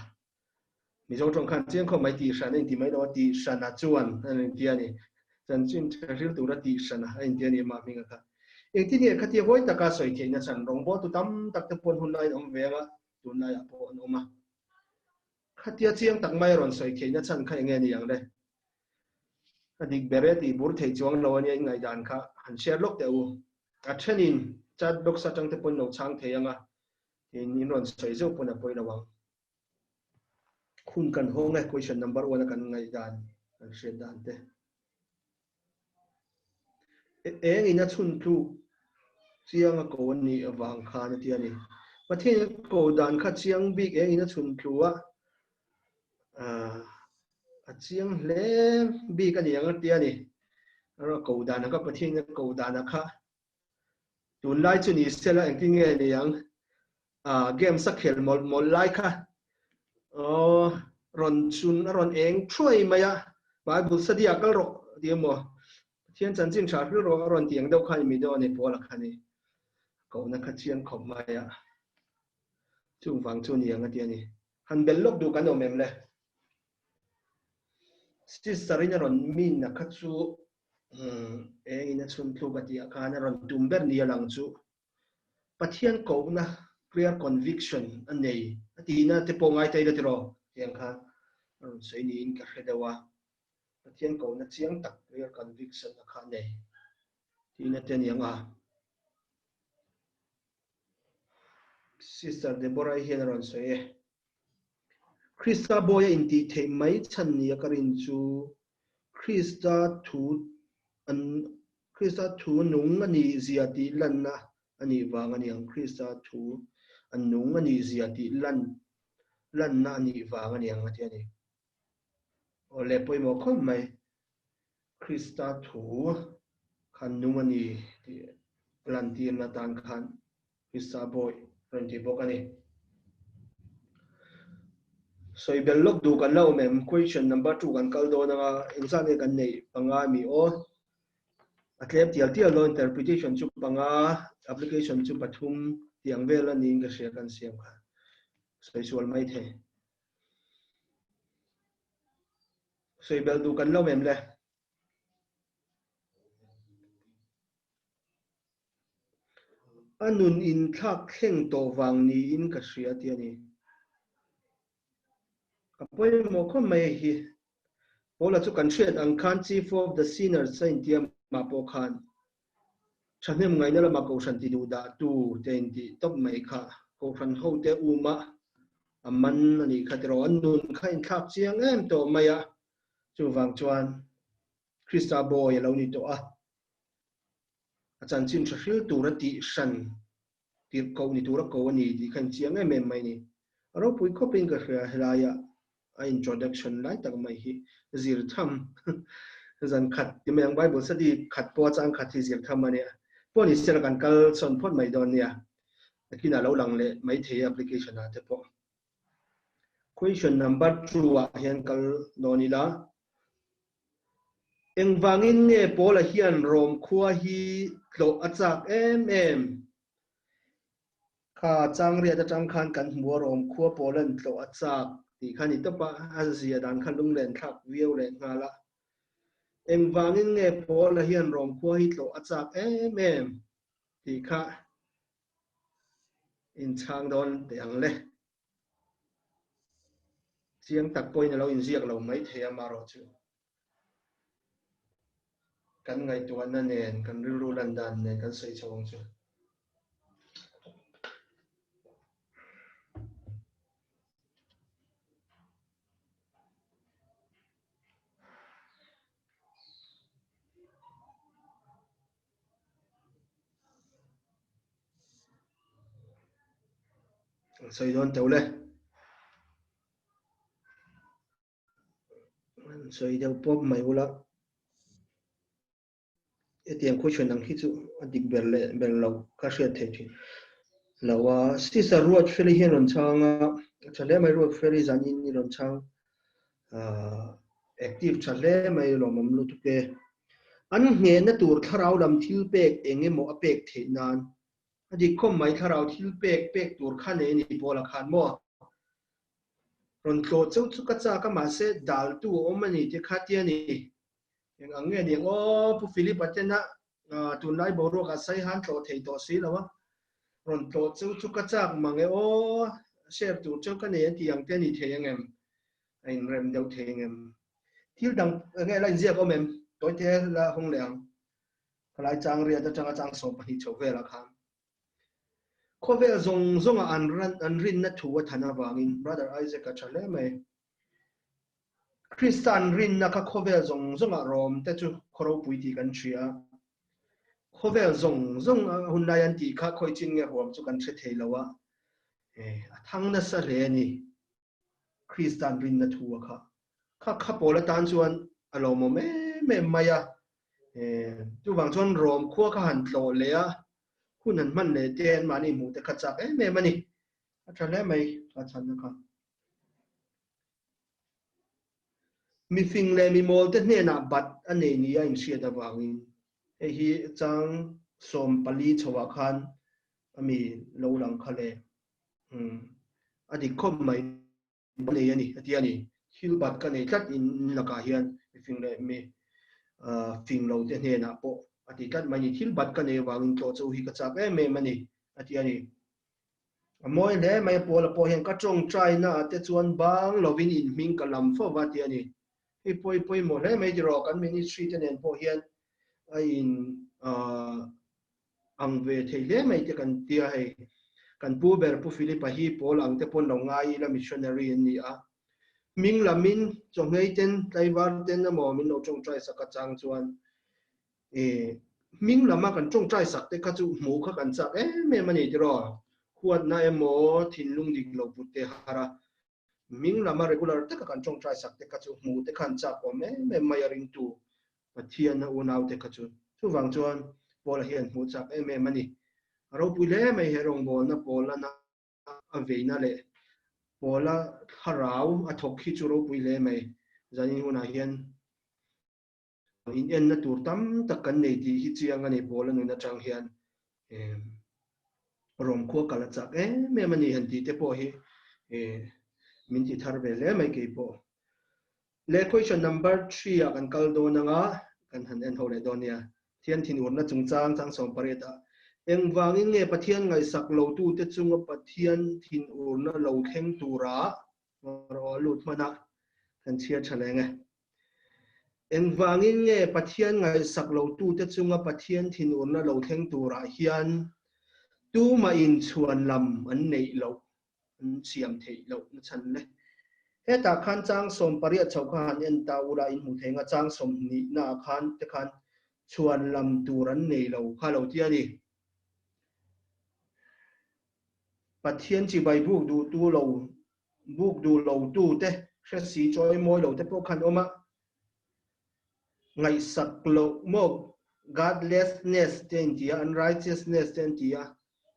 Mizo tawng khan chiang khawp mai tih hran a inti mai lo a, tih hran a chuan a inti a ni, chanchin tha hril tura tih hran a a inti a ni mah hminga kha. Engtin nge khatia huai taka sawi theihna chhan rawngbawltu tam tak te pawh an hun laiin awm ve ang a, tunlaiah pawh an awm a. Khatia chiang tak mai a rawn sawi theihna chhan kha enge ni ang le? A dik ber e tih bur thei chuang lo ania in ngaihdan kha han share lawk teh u. A thenin chat box atang te pawn lo chhang thei anga tin in rawn sawi zeuh pawn a pawi lo ang. Hun kan hawng e question number one a kan ngaihdan kan hriat dan te. Eng in a chhun tluk chiang a ko a nih avang khan a ti a ni. Pathian ko dan kha chiang bik eng in a chhun tlu a, a chiang hle bik a ni ang a tia ni. A ko dan kha Pathian a ko dan kha tunlai chu ni sela engtin nge ni ang games a khel mawlh mawlh lai kha aw rawn chun a rawn eng thuai mai a Bible study ah kal rawh ti emaw Pathian chanchin tha hril rawh a rawn ti ang deuh khan mi deuh a ni Paula kha ni kohna kha chiang khawp mai a chung vang chu ni ang a ti a ni han bel lawk duh kan awm em le sister in a rawn min na kha chu eng in a chhun thluk a tih ah khan a rawn tum ber ni a lang chu Pathian kohna clear conviction a nei a tihna te pawh ngai ta ila tiraw tiang khan a rawn sawi niin ka hre deuh a. Pathian kohna chiang tak clear conviction a kha nei tihna te a ni ang a. Sister Deborah-i hian a rawn sawi e. Krista bawi a intih theih mai chhan nia ka rin chu Krista thu an Krista thu nung a nih zia tih lanna a nih vang a ni ang. Krista thu an nung a nih zia tih lan lanna a nih vang a ni ang a ti a ni. Aw le pawimawh khawp mai. Krista thu khan nung a ni tih lantirna tan khan Krista bawi rawn ti bawk a ni. Sawi bel lawk duh kan la awm em? Question number 2 kan kal dawn anga engzat nge kan neih panga mi aw? A tlem tial tial dawn interpretation chu panga application chu pathum tiang vel a niin ka hria kan siam kha. Sawi sual mai thei. Sawi bel duh kan la awm em le? A nun inthlak thleng tawh vang niin ka hria tih a ni. A pawimawh khawp mai hei hi. Paula chu kan hriat ang khan Chief of the Sinners a intia mah pawh khan thahnem ngaihna lama Kohhran ti duh dah tu te intih tawp mai kha Kohhran hote uma a man a nih kha tiraw an nun kha inthlak chiang em tawh mai a, chuvang chuan Krista bawi a lo ni tawh a. A chanchin tha hril tur a tih hran tirh koh ni tur a ko a ni tih kha inchiang em em mai a ni. A ropui khawpin ka hria helaia a introduction lai tak mai hi zir tham zan khat ti mai ang Bible study khat pawh a chang khat hi zir tham a nia. Pawh ni sela kan kal sawn phawt mai dawn nia. Nakinah lo lang leh mai thei application ah te pawh. Question number 2 ah hian kal dawn ila. Engvangin nge Paula hian Rom khua hi tlawh a chak em em? Kha changriat atang khan kan hmu a Rom khua Paula'n tlawh a chak tih kha ni tawp a, a zia dan kha lunglen thlak viau leh nghal a. Engvangin nge Paula hian Rom khua hi tlawh a chak em em tih kha inchhang dawn teh ang le. Chiang tak pawhin a lo inziak lo mai thei a marawh chu kan ngaihtuahna nen kan rilru lan dan nen kan sawi chho ang chu. Sawi dawn teuh le. Sawi deuh pawp mai ula. Hetiang question ang hi chu a dik ber leh ber lo ka hriat theih thin lo a. Sister Ruatfeli hian rawn chhang a, a tha hle mai Ruatfeli zanin i rawn chhang active tha hle mai lawmawm lutuk e. An nghehna tur thlarau lam thil pek eng emaw a pek theih nan a dik khawm mai thlarau thil pek pek tur kha nei a ni Paula khan maw? Rawn tlawh chauh chu ka chak a mahse daltu a awm a ni te kha tia ni. Eng ang nge ni ang aw Pu Philip-a tena tunlai boruak ah sai han tlawh thei tawh si lo a. Rawn tlawh chauh chu ka chak mang e aw share tur chauh ka nei an tih ang te a ni thei ang em? A inrem deuh thei ang em? Thil dang nge la inziak awm em? Tawite la hawng leh ang. Khalai chang riat atanga chang 12 chho velah khan. Khawvel zawng zawnga an ran an rinna thu a than avangin Brother Isaac a tha hle mai. Kristan rinna kha khawvel zawng zawngah rawm te chu khaw ropui tih kan hria. Khawvel zawng zawng a hunlai an tih kha khawichin nge huam chu kan hre thei lo a. A thang nasa hle a ni. Kristan rinna thu a kha. Kha kha pawl atan chuan a lawmawm em em mai a. Chuvang chuan Rom khua kha han tlawh leh a, hun han hman leh te anmahni hmuh te kha chak em em a ni. A tha hle mai kha chhanna kha. Mifing leh mimawl te hnenah bat a nei nia inhriat avangin hei hi chang 14 chhoah khan a mi lo lang kha le. A dik khawp mai nei a ni a ti a ni. Thil bat ka nei tlat in lakah hian mifing leh mi fing lo te hnenah pawh a ti tlat mai ni. Thil bat ka nei avangin tlawh chu hi ka chak em em a ni a ti a ni. A mawi hle mai a Paula pawh hian ka tawngtai naah te chuan bang lovin in hming ka lam fo va ti a ni. Hei pawi pawimawh hle mai tiraw kan ministry te nen pawh hian a in ang ve thei hle mai te kan tia hei. Kan pu ber Pu Philip-a hi Paul ang te pawn lo ngai ila missionary an ni a. Hming lamin chawhngei ten tlaivar ten emaw min lo tawngtai sak atang chuan Hming lama kan tawngtai sak te kha chu hmuh kha kan chak em em a ni tiraw? Huatna emaw thinlung dik lo put te har a, hming lama regular taka kan tawngtai sak te kha chu hmuh te khan chak awm em em mai a ringtu Pathian a unau te kha chu. Chuvang chuan Paula hian hmuh chak em em a ni. A ropui hle mai he rawngbawlna Paulana a veina leh Paula thlarau a thawk hi chu ropui hle mai. Zanin hunah hian In enna tur tam tak kan nei tih hi chiang a ni Paul a nun atang hian Rom khua kal a chak em em a ni han tih te pawh hi min ti thar ve hle mai kei pawh. Le question number 3 ah kan kal dawn anga kan han en ho leh dawn nia. Thian thinurna chungchang chang 18 ah engvangin nge Pathian ngaihsak lo tute chunga Pathian thinurna lo thleng tura rawh lut hman a kan chhiar tha leng e. Engvangin nge Pathian ngaihsak lotute chunga Pathian thinurna lo thleng turah hian tumah inchhuan lam an neih loh, an siam theih loh na chhan le? Hetah khan chang 18 chho kha han en ta ula in hmu thei nga chang 20 naah khan te khan chhuan lam tur an nei lo kha lo ti a ni. Pathian chibai buk duhtu lo Buk duh lo tu te hre si chawi mawi lo te pawh khan awm a, ngaihsak loh maw Godlessness te an ti a, unrighteousness te an ti a,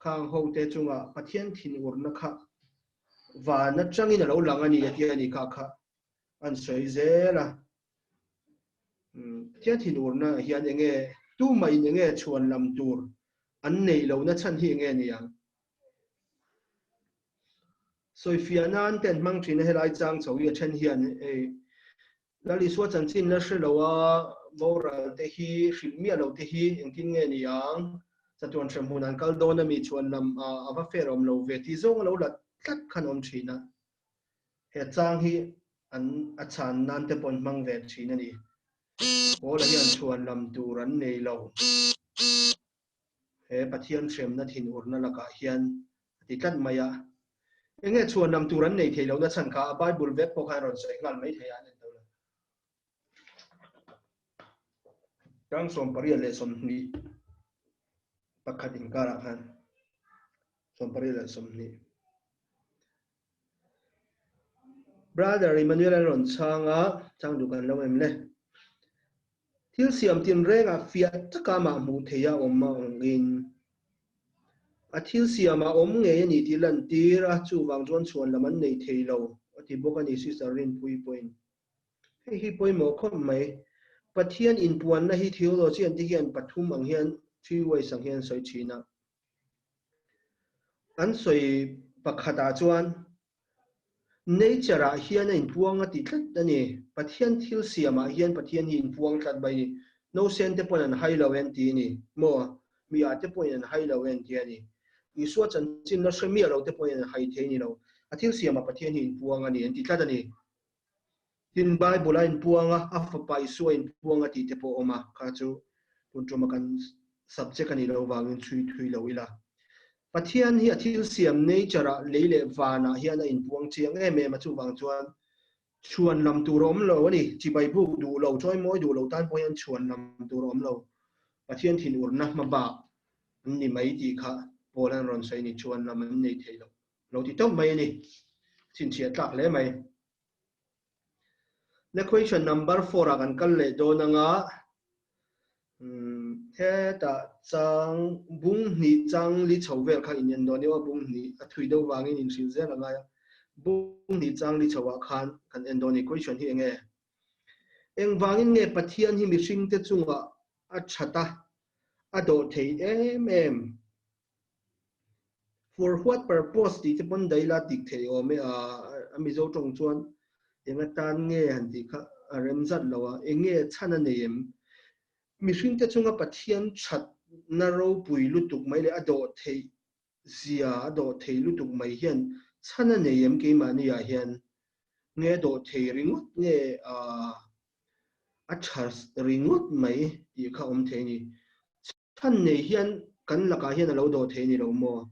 khang ho te chunga Pathian thinurna kha van atangin a lo lang a ni a ti a ni kha kha an sawi zel a. Pathian thinurna hian enge tumah in enge chhuan lam tur an neih lohna chhan hi enge ni ang? Sawifiah nan te an hmang thin a, helai chang chho hi a then hian hei Lal Isua chanchin la hre lo a, boral te hi hrilh miah lo te hi engtin nge ni ang, chatuan hrem hmun an kal dawn a mi chuan lam a va fair awm lo ve tih zawng a lo la tlat khan awm thin a, he chang hi an a chhan nan te pawh an hmang ve thin a ni. Paula hian chhuan lam tur an nei lo. He Pathian hremna thinurna lakah hian a ti tlat mai a. Enge chhuan lam tur an nei thei lohna chhan kha a Bible vek pawh khan rawn sawi nghal mai thei a an en lo. Tang 81 inkarah khan 28. Brother Emmanuel an rawn chhang a, chang duh kan lo em le. Thil siam tinrengah fiah taka amah hmuh theih a awm angin a thil siamah awm ngei a ni tih lantir a, chuvang chuan chhuan lam an nei thei lo a ti bawk a ni Sister Rinpuii pawhin. Hei hi pawimawh khawp mai. Pathian inpuanna hi theology an ti hian pathum ang hian, three ways ang hian an sawi thin a. An sawi pakhatah chuan Nature ah hian a inpuang a ti tlat a ni. Pathian thil siamah hian Pathian hi inpuang tlat mai a ni. Nausen te pawhin an hai lo en ti a ni maw? Mi ah te pawhin an hai lo en ti a ni. Isua chanchin la hre miah lo te pawhin an hai thei a ni lo. A thil siamah Pathian hi inpuang a ni an ti tlat a ni. Tin, Bible a inpuang a, a fapa Isua inpuang a tih te pawh a awm a, kha chu tun tuma kan subject a nih loh vangin chhui thui lo ila. Pathian hi a thil siam nature ah lei leh vanah hian a inpuang chiang em em a, chuvang chuan chhuan lam tur a awm lo a ni. Chibai buk duh lo, chawimawi duh lo tan pawh hian chhuan lam tur a awm lo. Pathian thinurna hma bak an ni mai tih kha Paul an rawn sawi a ni, chhuan lam an nei thei lo. Lo ti tawp mai a ni. Chhinchhiah tlak hle mai. The question number 4 ah kan kal leh dawn anga hetah chang bung hnih chang li chho vel kha in en dawn emaw bung hnih a thui deuh vangin in hrilh zel angai a bung hnih chang li chho ah khan kan en dawn ni question hi enge engvangin nge Pathian hi mihring te chungah a that a a dawh thei em em For what purpose tih te pawn daila tik thei awm e a, a Mizo tawng chuan eng atan nge han tih kha a rem zat lo a, eng nge chhan a nei em? Mihring te chunga Pathian thatna ropui lutuk mai leh a dawh theih zia, a dawh thei lutuk mai hian chhan a nei em keimahni ah hian? Nge dawh thei ringawt nge a a tha ringawt mai tih kha awm thei a ni. Chhan nei hian kan lakah hian a lo dawh thei ni lo maw?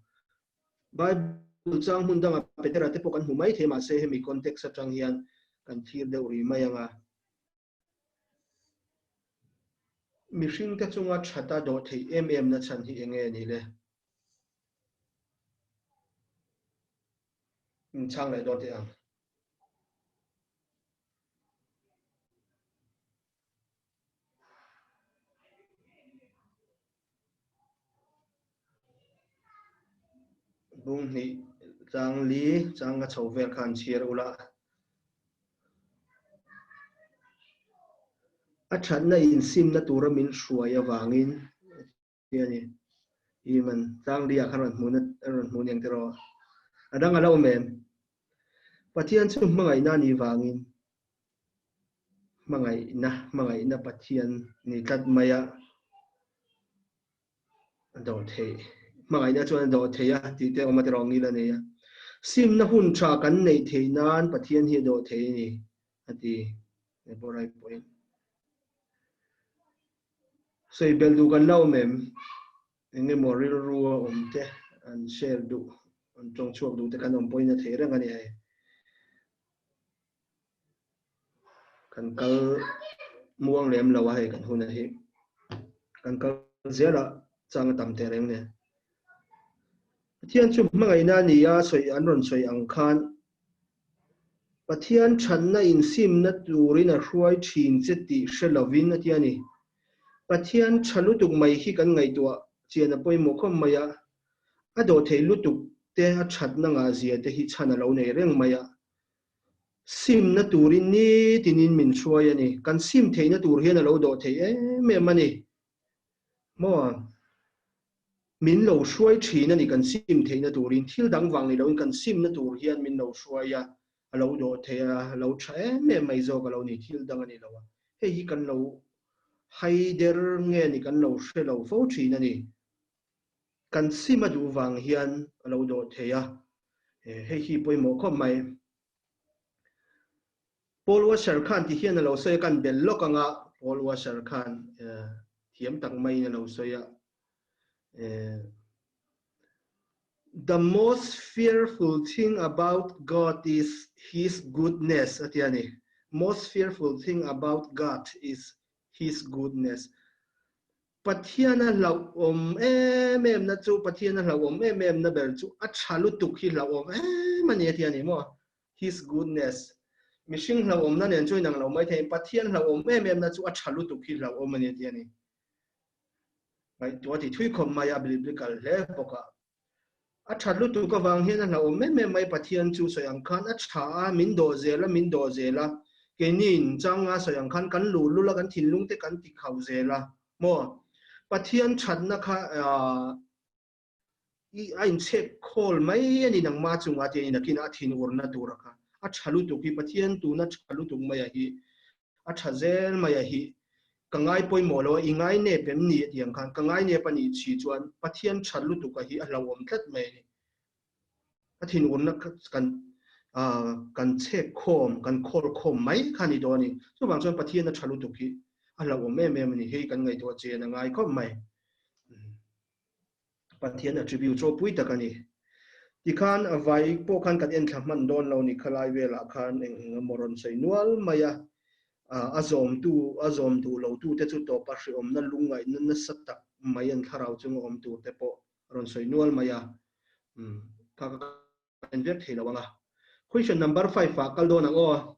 Bible chang hmun dangah Petera te pawh kan hmu mai thei mahse hemi context atang hian kan thlir deuh rih mai ang a. Mihringte chunga thata dawh theih em em na chhan hi eng nge ni le? Inchhang leh dawn teh ang. Bung hnih chang li chang a chho vel khan chhiar ula. A thatna insimna tura min hruai avangin ti a ni. I man chang li ah khan rawn hmuhna rawn hmuh aniang tiraw. A dang a lo awm em? Pathian chu hmangaihna a nih vangin Hmangaihna, hmangaihna Pathian ni tlat mai a, a dawh theih. Hmangaihna chuan a dawh theih a tih te awm a tiraw ngil a nei a. Simna hun tha kan neih theih nan Pathian hi a dawh thei a ni a ti Deborah-i pawhin. Sawi belh duh kan la awm em? Eng emaw rilru a awm te an share duh, an tawng chhuak duh te kan awm pawhin a theih reng a ni hei. Kan kal muang lem lo a hei kan hun a hi. Kan kal zel a chang a tam teh reng nen. Pathian chu hmangaihna a ni a sawi an rawn sawi ang khan Pathian thatna insimna turin a hruai thin che tih hre lovin a ti a ni. Pathian tha lutuk mai hi kan ngaihtuah chian a pawimawh khawp mai a, a dawhtheih lutuk te a thatna ngahzia te hi chhan a lo nei reng mai a. Simna turin nitinin min hruai a ni. Kan sim theihna tur hian a lo dawh thei em em a ni. Maw? Min lo hruai thin a ni kan sim theihna turin. Thil dang vang ni loin kan simna tur hian min lo hruai a, a lo dawh thei a, a lo tha em em mai zawk a lo ni. Thil dang a ni lo a. Hei hi kan lo haider nge ni kan lo hre lo fo thin a ni. Kan sim a duh vang hian a lo dawh thei a, hei hi pawimawh khawp mai. Paul Washer khan ti hian a lo sawi a, kan bel lawk anga Paul Washer khan thiam tak maiin a lo sawi a. The most fearful thing about God is his goodness a ti a ni. Most fearful thing about God is his goodness. Pathian a hlauhawm em em na chu, Pathian a hlauhawm em em na ber chu a tha lutuk hi hlauhawm em a ni a ti a ni maw? His goodness. Mihring hlauhawmna nen chu inang lo mai thei, Pathian hlauhawm em em na chu a tha lutuk hi hlauhawm a ni a ti a ni. Ngaihtuah ti thui khawp mai a, biblical hle bawk a. A that lutuk avang hian a hlauhawm em em mai Pathian chu sawi ang khan a tha a, min dawh zel a, min dawh zel a. Keini inchanga sawi ang khan kan luh lul a, kan thinlung te kan ti khauh zel a. Maw? Pathian thatna kha i a inchhek khawl mai a ni nangma chungah te nakin a thin urna tura kha a tha lutuk hi Pathian tuna tha lutuk mai a hi a tha zel mai a hi ka ngai pawimawh lo a, i ngai nep em ni a tih ang khan ka ngai nep a nih chhi chuan Pathian that lutuk a hi a hlauhawm tlat mai a ni. A thinurna kan kan chhek khawm, kan khawl khawm mai kha a ni dawn a ni. Chuvang chuan Pathian a tha lutuk hi a hlauhawm em em a ni. Hei kan ngaihtuah chen a ngai khawp mai. Pathian attribute ropui tak a ni. Tikhan a vai pawh khan kan enthla hman dawn lo ni khalai velah khan eng eng emaw rawn sawi nual mai a, a zawmtu a zawm duh lo tute chu tawpa hriawmna lungngaihna nasa tak mai an thlarau chunga awm tur te pawh rawn sawi nual mai a. Kha ka. en vek thei lo ang a. Question number 5 ah kal dawn ang aw.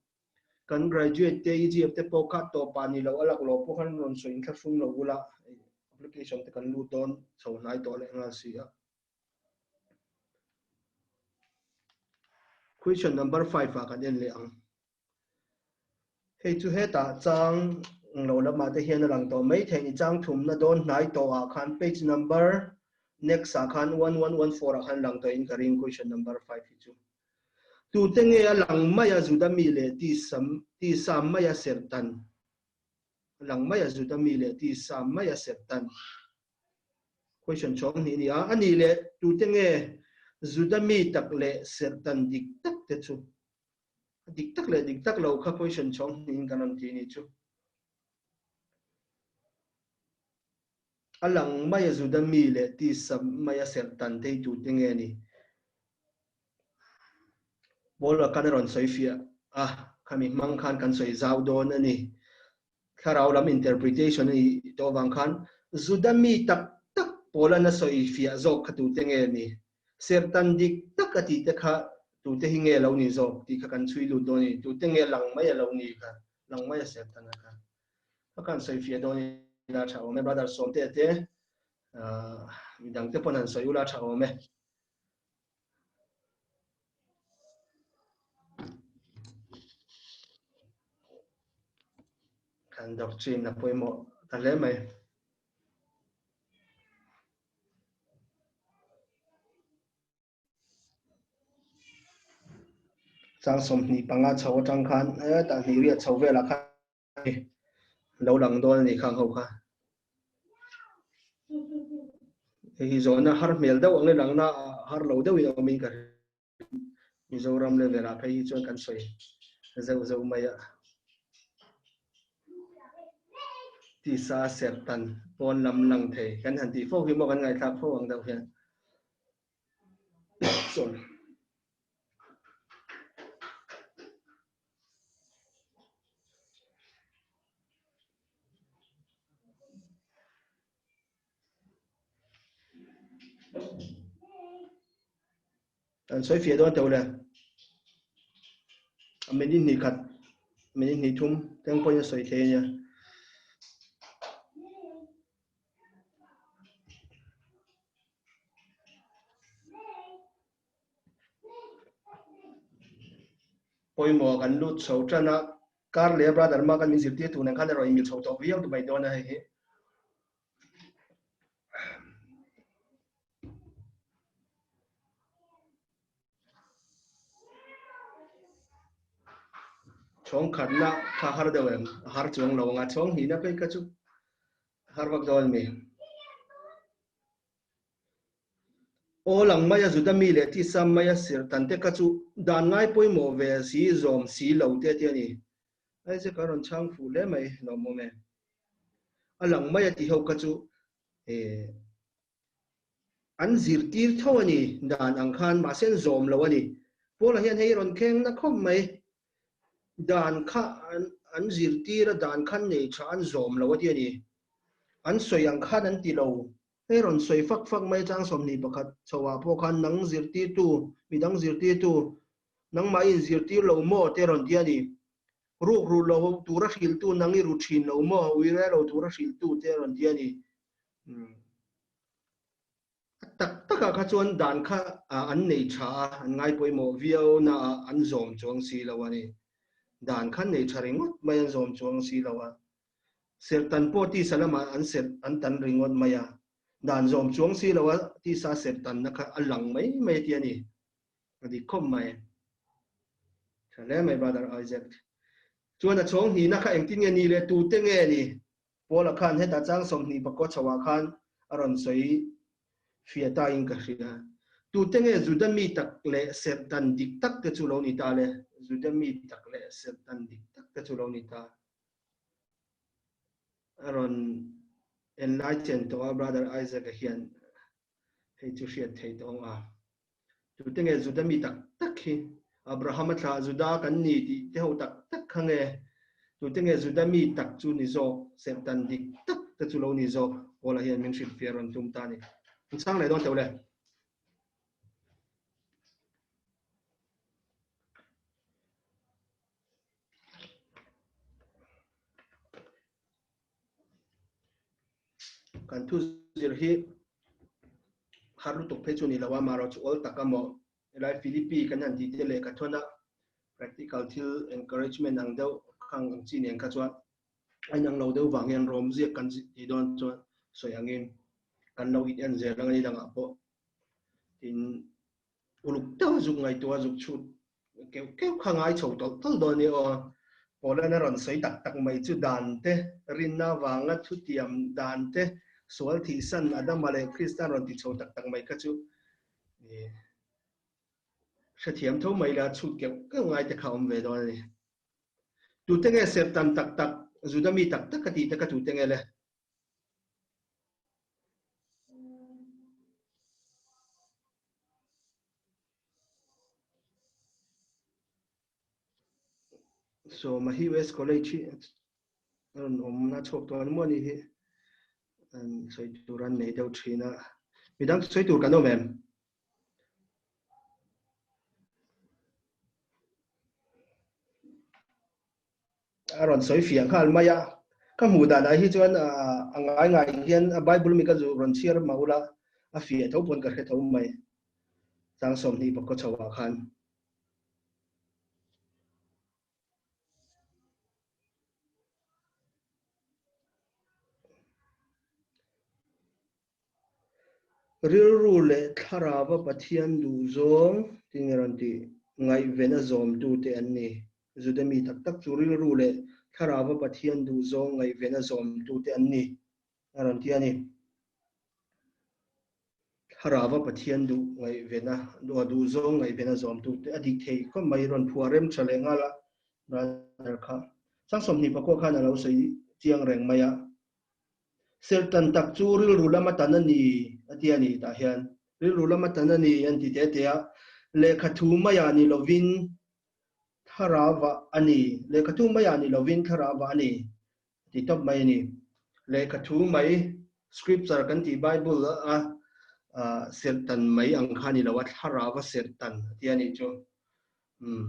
Kan graduate te EGF te pawh kha tawp ah ni lo a lak lo pawh khan rawn sawi inthlahrung lo ula application te kan lut dawn chho hnai tawh leh nghal si a. Question number 5 ah kan en leh ang. Hei chu hetah chang lo lamah te hian a lang tawh mai thei ni chang thumna dawn hnai tawh ah khan page number next ah khan 1114 ah khan lang tawh in ka ring question number 5 hi chu. Tute nge a lang mai a Juda mi leh ti sa mai a serhtan? A lang mai a Juda mi leh ti sa mai a serhtan? Question chhawng hnih a ni a. A nih leh tute nge Juda mi tak leh serhtan dik tak te chu? A dik tak leh dik tak lo kha question chhawng hnihin kan rawn ti a nih chu. A lang mai a Juda mi leh tisa mai a serhtan thei tute nge ni? Paula khan a rawn sawi fiah a, khami hmang khan kan sawi zau dawn a ni. Thlarau lam interpretation a nih tawh avang khan Juda mi tak tak Paula'n a sawi fiah zawk kha tute nge ni? Serhtan dik tak a tih te kha tute hi nge lo ni zawk tih kha kan chhui lut dawn a ni. Tute nge lang mai a lo ni kha, lang mai a serhtan a kha. Ka kan sawi fiah dawn ila tha awm e. Brother Sawmte te, midang te pawn han sawi ula tha awm e. Kan doctrine a pawimawh ta hle mai. Chang 25 chho atang khan hetah hnih riat chho velah khan lo lang dawn a ni khang ho kha. Hei hi zawhna har hmel deuh ang i langna har lo deuhin a awmin ka hria. Mizoram level ah phei hi chuan kan sawi zeuh zeuh mai a. Tisa serhtan pawn lam lang thei kan han tih fo hi maw kan ngaihthlak fo ang deuh hian. Sorry. An sawi fiah dawn teuh le. A minute hnih khat, minute hnih thum teng pawhin a sawi thei a nia. Pawimawh kan lut chho tan a, kar leh brother ma kan min zirtir tur nen khan erawh in mil chho tawh viau mai dawn a hei hi. Chhawng khatna kha har deuh em? A har chuang lo ang a, chhawng hnihna phei kha chu har vak dawn mi. Aw lang mai a Juda mi leh tisa mai a sir tan te kha chu dan ngai pawimawh ve si zawm si lo te te a ni. Isaac a rawn chhang fuh hle mai lawmawm e. A lang mai a tih ho kha chu an zirtir tho a ni dan ang khan mahse an zawm lo a ni. Paula hian hei rawn kheng na khawp mai. Dan kha an zirtir a dan khan nei tha an zawm lo a ti a ni. An sawi ang khan an ti lo. Hei rawn sawi fak fak mai chang 21 chhoah pawh khan nang zirtirtu, midang zirtirtu, nangmah i inzirtir lo maw te rawn ti a ni. Ruk ru lo tura hrilhtu nang i ru thin lo maw, ui re lo tura hrilhtu te rawn ti a ni. A tak takah kha chuan dan kha an nei tha a, an ngai pawimawh viau na a, an zawm chuang si lo a ni. Dan kha an nei tha ringawt mai an zawm chuang si lo a. Serhtan pawh tisa lamah an serh an tan ringawt mai a, dan zawm chuang si lo a, tisa serhtanna kha a lang mai mai a ti a ni. A dik khawp mai. Tha hle mai Brother Isaac. Chuan a chhawng hnihna kha engtin nge ni leh tute nge ni? Paula khan heta chang 20 chhoah khan a rawn sawi fiah ta in ka hria. Tute nge Juda mi tak leh serhtan dik tak te chu lo ni ta le? Juda mi tak leh serhtan dik tak te chu lo ni ta. A rawn enlighten tawh a Brother Isaac a hian hei chu hriat thei tawh ang a. Tute nge Juda mi tak tak hi? Abraham a thlah Juda kan ni tih te ho tak tak kha nge? Tute nge Juda mi tak chu ni zawk, serhtan dik tak te chu lo ni zawk? Paula hian min hrilhfiah rawn tum ta a ni. An chhang leh dawn teuh le. Kan thu zir hi har lutuk phei chu ni lo a, amaherawh chu awl tak a maw helai Philippi kan han tih te lehkha thawn a practical thil encouragement ang deuh khang ang chi nen kha chuan a inang lo deuh vang hian rawm ziak kan tih dawn chuan sawi angin kan lo in en zel ang a ni dangah pawh tin uluk deuh zuk ngaihtuah zuk chhut keuh keuh kha ngai chho tawlh tawlh dawn a ni aw. Paula'n a rawn sawi tak tak mai chu dan te, rinna avanga thutiam dan te, sual thihsan Adama leh Krista rawn ti chho tak tak mai kha chu hrethiam tho mai la chhut keuh keuh ngai te kha awm ve dawn a ni. Tute nge serhtan tak tak, Juda mi tak tak a tih te kha tute nge le? So Mahi West College hi a rawn awm na chhuak tawh an maw ni hi an sawi tur an nei deuh thin a. Midang sawi tur kan awm em? A rawn sawi fiah nghal mai a. Ka hmuh danah hi chuan a ngai ngai hian a Bible mi ka zu rawn chhiar mah ula a fiah tho pawn ka hre tho mai. Chang 20 pakua chho ah khan. Rilru leh thlarauva Pathian duhzawng tin nge rawn tih ngaihven a zawmtute an ni. Juda mi tak tak chu rilru leh thlarauva Pathian duhzawng ngaihven a zawmtute an ni a rawn ti a ni. Thlarauva Pathian duh ngaihven a duhzawng ngaihven a zawmtute a dik thei khawp mai rawn phuah rem tha leh nghal a brother kha. Chang 24 khan a lo sawi chiang reng mai a. Serhtan tak chu rilru lama tan a ni a ti a ni tah hian rilru lama tan a ni an ti teh teh a, lehkha thu maiah ni lovin thlarauah a ni, lehkha thu maiah ni lovin thlarauah a ni a ti tawp mai a ni. Lehkha thu mai, scripture kan tih Bible a serhtan mai ang kha a ni lo a, thlarauva serhtan a ti a nih chu. Umm.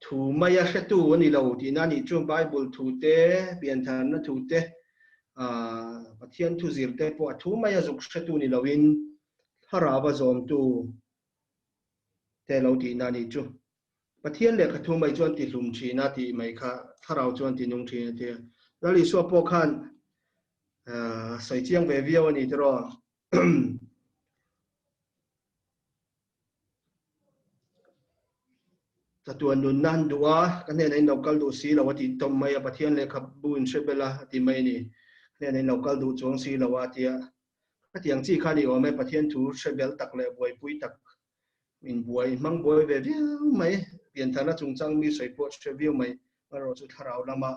Thu mai a hretu a ni lo tihna a nih chu Bible thu te, piantharna thu te, aah Pathian thu zir te pawh a thu mai a zuk hretu ni loin thlarau a zawmtu te lo tihna a nih chu. Pathian lehkha thu mai chuan ti hlum thin a tih mai kha thlarau chuan ti nung thin a ti a. Lal Isua pawh khan aah sawi chiang ve viau a ni tiraw. Chatuan nunna an duh a, ka hnenah in lo kal duh si lo a tih tawp mai a, Pathian lehkhabu in hre bel a a ti mai a ni. Ka hnenah in lo kal duh chuang si lo a a ti a. Khatiang chi kha a ni awm e, Pathian thu hre bel tak leh buaipui tak in buai hmang buai ve viau mai, piantharna chungchang mi sawi pawh hre viau mai, amaherawhchu thlarau lama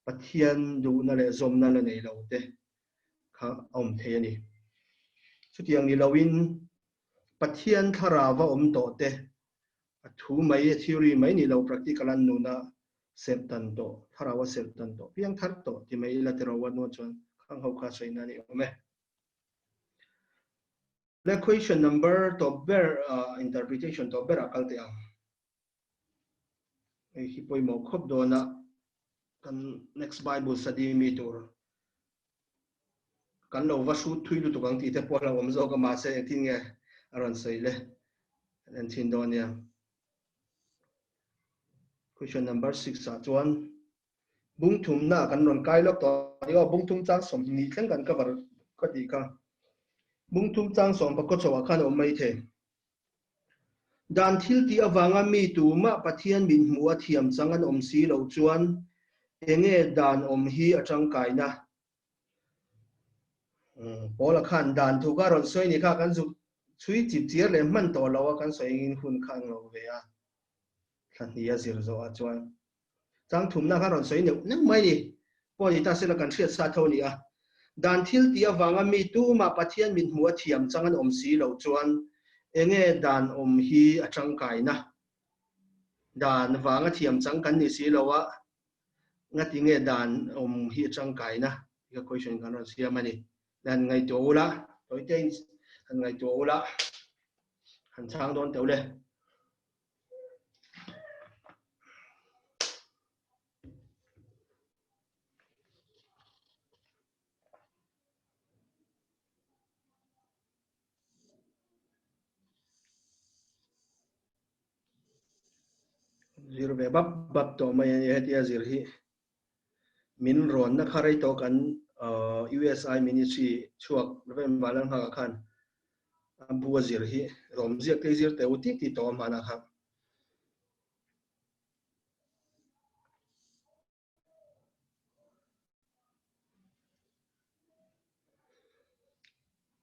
Pathian duhna leh zawmna la nei lo te kha a awm thei a ni. Chutiang ni loin Pathian thlarau a awm tawh te, a thu mai, a theory mai ni lo, practical an nuna serh tan tawh, thlarau a serh tan tawh, piang thar tawh ti mai ila tiraw a nuah chuan khang ho kha sawi na a ni awm e. Le question number tawp ber, interpretation tawp ber ah kal teh ang. Hei hi pawimawh khawp dawn a, kan next Bible study mi tur kan lo va hrut thui lutuk ang tih te pawh a lo awm zawk a, mahse engtin nge a rawn sawi le kan en chhin dawn nia. Question number 6 ah chuan bung thumna kan rawn kai lawk tawh a ni aw, bung thum chang 20 thleng kan cover ka tih kha. Bung thum chang 14 chhoah khan a awm mai thei. Dan thil tih avanga mi tumah Pathian min hmuh a thiam chang an awm si loh chuan enge dan awm hi a tangkaina? Paula khan dan thu kha rawn sawi ni kha kan zuk chhui chip chiar leh hman tawh lo a, kan sawi engin hun kha ang lo ve a, thla hnih a zir zawh ah chuan chang thumna kha rawn sawi neuh neuh mai ni. Pawh ni ta sela kan hriat sa tho ni a. Dan thil tih avanga mi tumah Pathian min hmuh a thiam chang an awm si loh chuan enge dan awm hi a tangkaina? Dan vanga thiam chang kan ni si lo a, ngati nge dan awm hi a tangkaina? Tih kha question kan rawn siam a ni. Dan ngaihtuah ula, tawite in han ngaihtuah ula, han chhang dawn teuh le. Zir ve bap bap tawh mai a ni hetia zir hi. Min rawnna kha rei tawh kan USI Ministry chhuak Rev. Vanlalnghaka khan a bu a zir hi rawm ziak te zir teh u tih tih tawh a hmanah kha.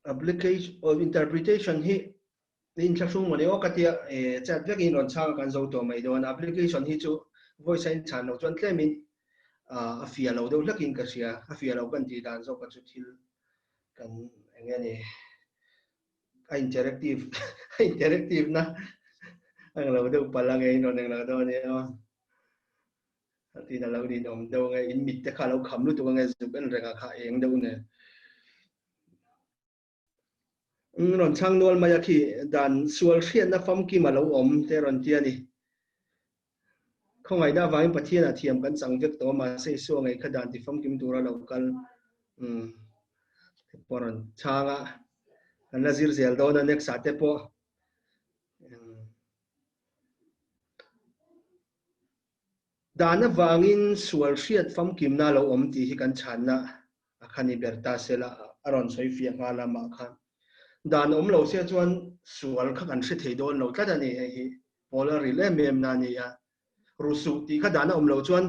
Application or interpretation hi in thlahrung mawni aw ka tia eh chat vek in rawn chhang a kan zo tawh mai dawn application hi chu voice a in chhan loh chuan tlem in a fia lo deuh hlek in ka hria a fia lo kan tih dan zawk a chu thil kan eng nge ni a interactive a interactive na ang lo deuh palh ange in rawn eng lo dawn a nia aw. A tin a lo ninawm deuh ange, in mit te kha a lo kham lutuk ange zuk en reng a kha eng deuh nen. Umm rawn chhang nual mai a khi dan sual hriatna famkim a lo awm te rawn ti a ni. Khawngaihna avangin Pathian ah thiam kan chang vek tawh a mahse Isua ngei kha dan ti famkim tura lo kal umm te pawh rawn chhang a kan la zir zel dawn a next ah te pawh umm. Dan avangin sual hriat famkimna a lo awm tih hi kan chhanna a kha ni ber ta se la, a rawn sawi fiah nghal a mah kha. Dan awm lo sia chuan sual kha kan hre thei dawn lo tlat a ni, hei hi pawl a ril em em na a ni a. Rusuh tih kha dan a awm lo chuan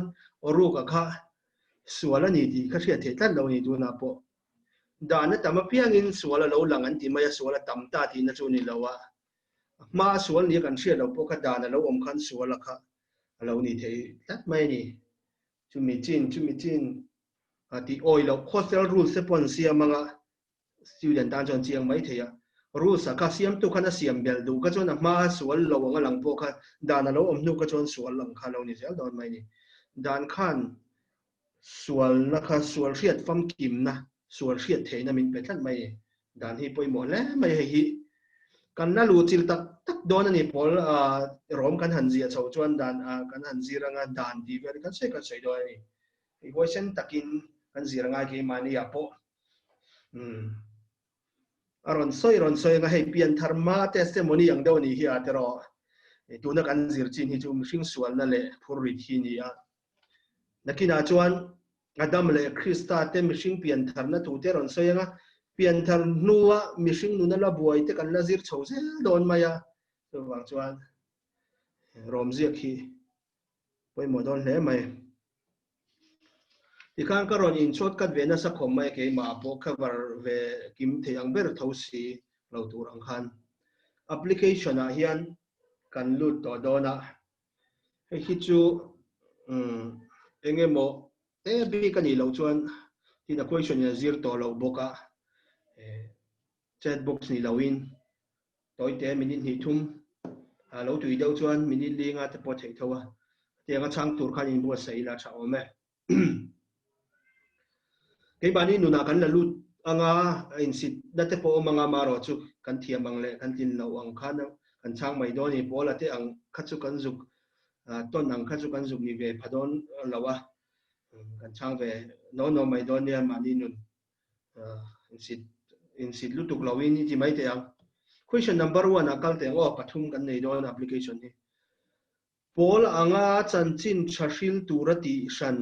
awruka kha sual a ni tih kha hriat theih tlat lo a ni tunah pawh. Dan a tam apiangin sual a lo lang an ti mai a, sual a tam ta tihna chu a ni lo a. A hma a sual nia kan hriat loh pawh kha dan a lo awm khan sual a kha a lo ni thei tlat mai a ni. Chumi chin chumi chin a tih awi loh hostel rules te pawh an siam anga student tan chuan chiang mai thei a. Rules ah kha siamtu khan a siam belh duh kha chuan a hma a sual lo ang a lang pawh kha dan a lo awm hnu kha chuan sual ang kha a lo ni zel dawn mai a ni. Dan khan sualna kha sual hriat famkimna, sual hriat theihna min pe tlat mai a ni. Dan hi pawimawh hle mai hei hi. Kan la luh chilh tak tak dawn a ni pawl rawm kan han ziah chhoh chuan dan kan han zir anga dan tih vel hi kan sawi kan sawi dawn a ni. Hei huaisen takin kan zir angai keimahni ah pawh a rawn sawi rawn sawi anga hei pianthar hma testimony ang deuh a nih hi a tiraw. Tuna kan zir chin hi chu mihring sualna leh phurrit hi a ni a. Nakinah chuan Adam leh Krista te mihring piantharna thu te rawn sawi ang a, pianthar hnua mihring nuna la buai te kan la zir chho zel dawn mai a, chuvang chuan rawm ziak hi pawimawh dawn hle mai. Tikhan ka rawn in shortcut ve nasa khawm mai a keimah pawh cover ve kim thei ang ber tho si lo tur ang khan application ah hian kan lut tawh dawn a. Hei hi chu eng emaw te bik a nih loh chuan tin a question in a zir tawh loh bawk a, chat box ni loin tawite minute hnih thum a lo tui deuh chuan minute linga te pawh theih tho a, tiang a chhang tur khan inbuatsaih ila tha awm e. Keimahni nunah kan la lut anga a insit na te pawh awm anga marawh chu kan thiam ang leh kan tlin loh ang khan kan chhang mai dawn a ni. Pawl a te ang kha chu kan zuk tawn ang kha chu kan zuk ni ve pha dawn lo a, kan chhang ve no no mai dawn nia mahni nun insit insit lutuk loin i ti mai teh ang. Question number one ah kal teh ang aw, pathum kan nei dawn application hi. Pawl anga chanchin tha hril tura tih hran,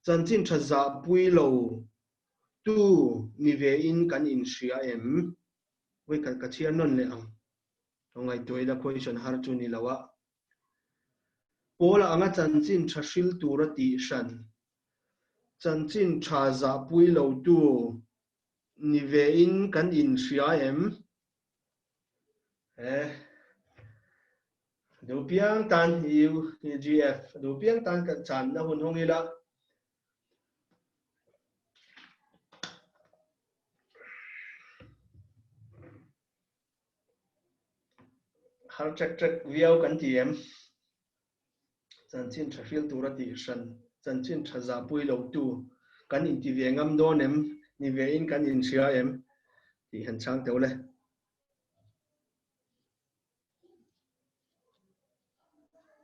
chanchin tha zahpui lo tu ni ve in kan inhria em? Vawikhat ka chhiar nawn leh ang. Ka ngaihtuah ila question har chu ni lo a. Pawl anga chanchin tha hril tura tih hran, chanchin tha zahpui lo tu ni ve in kan inhria em? Eh. Duh piang tan UGF duh piang tan kan chan na hun hung ila. Har trek trek viau kan ti em. Chanchin tha hril tura tih hran, chanchin tha zahpui lo tu kan inti ve ngam dawn em, ni ve in kan inhria em tih han chhang teuh le.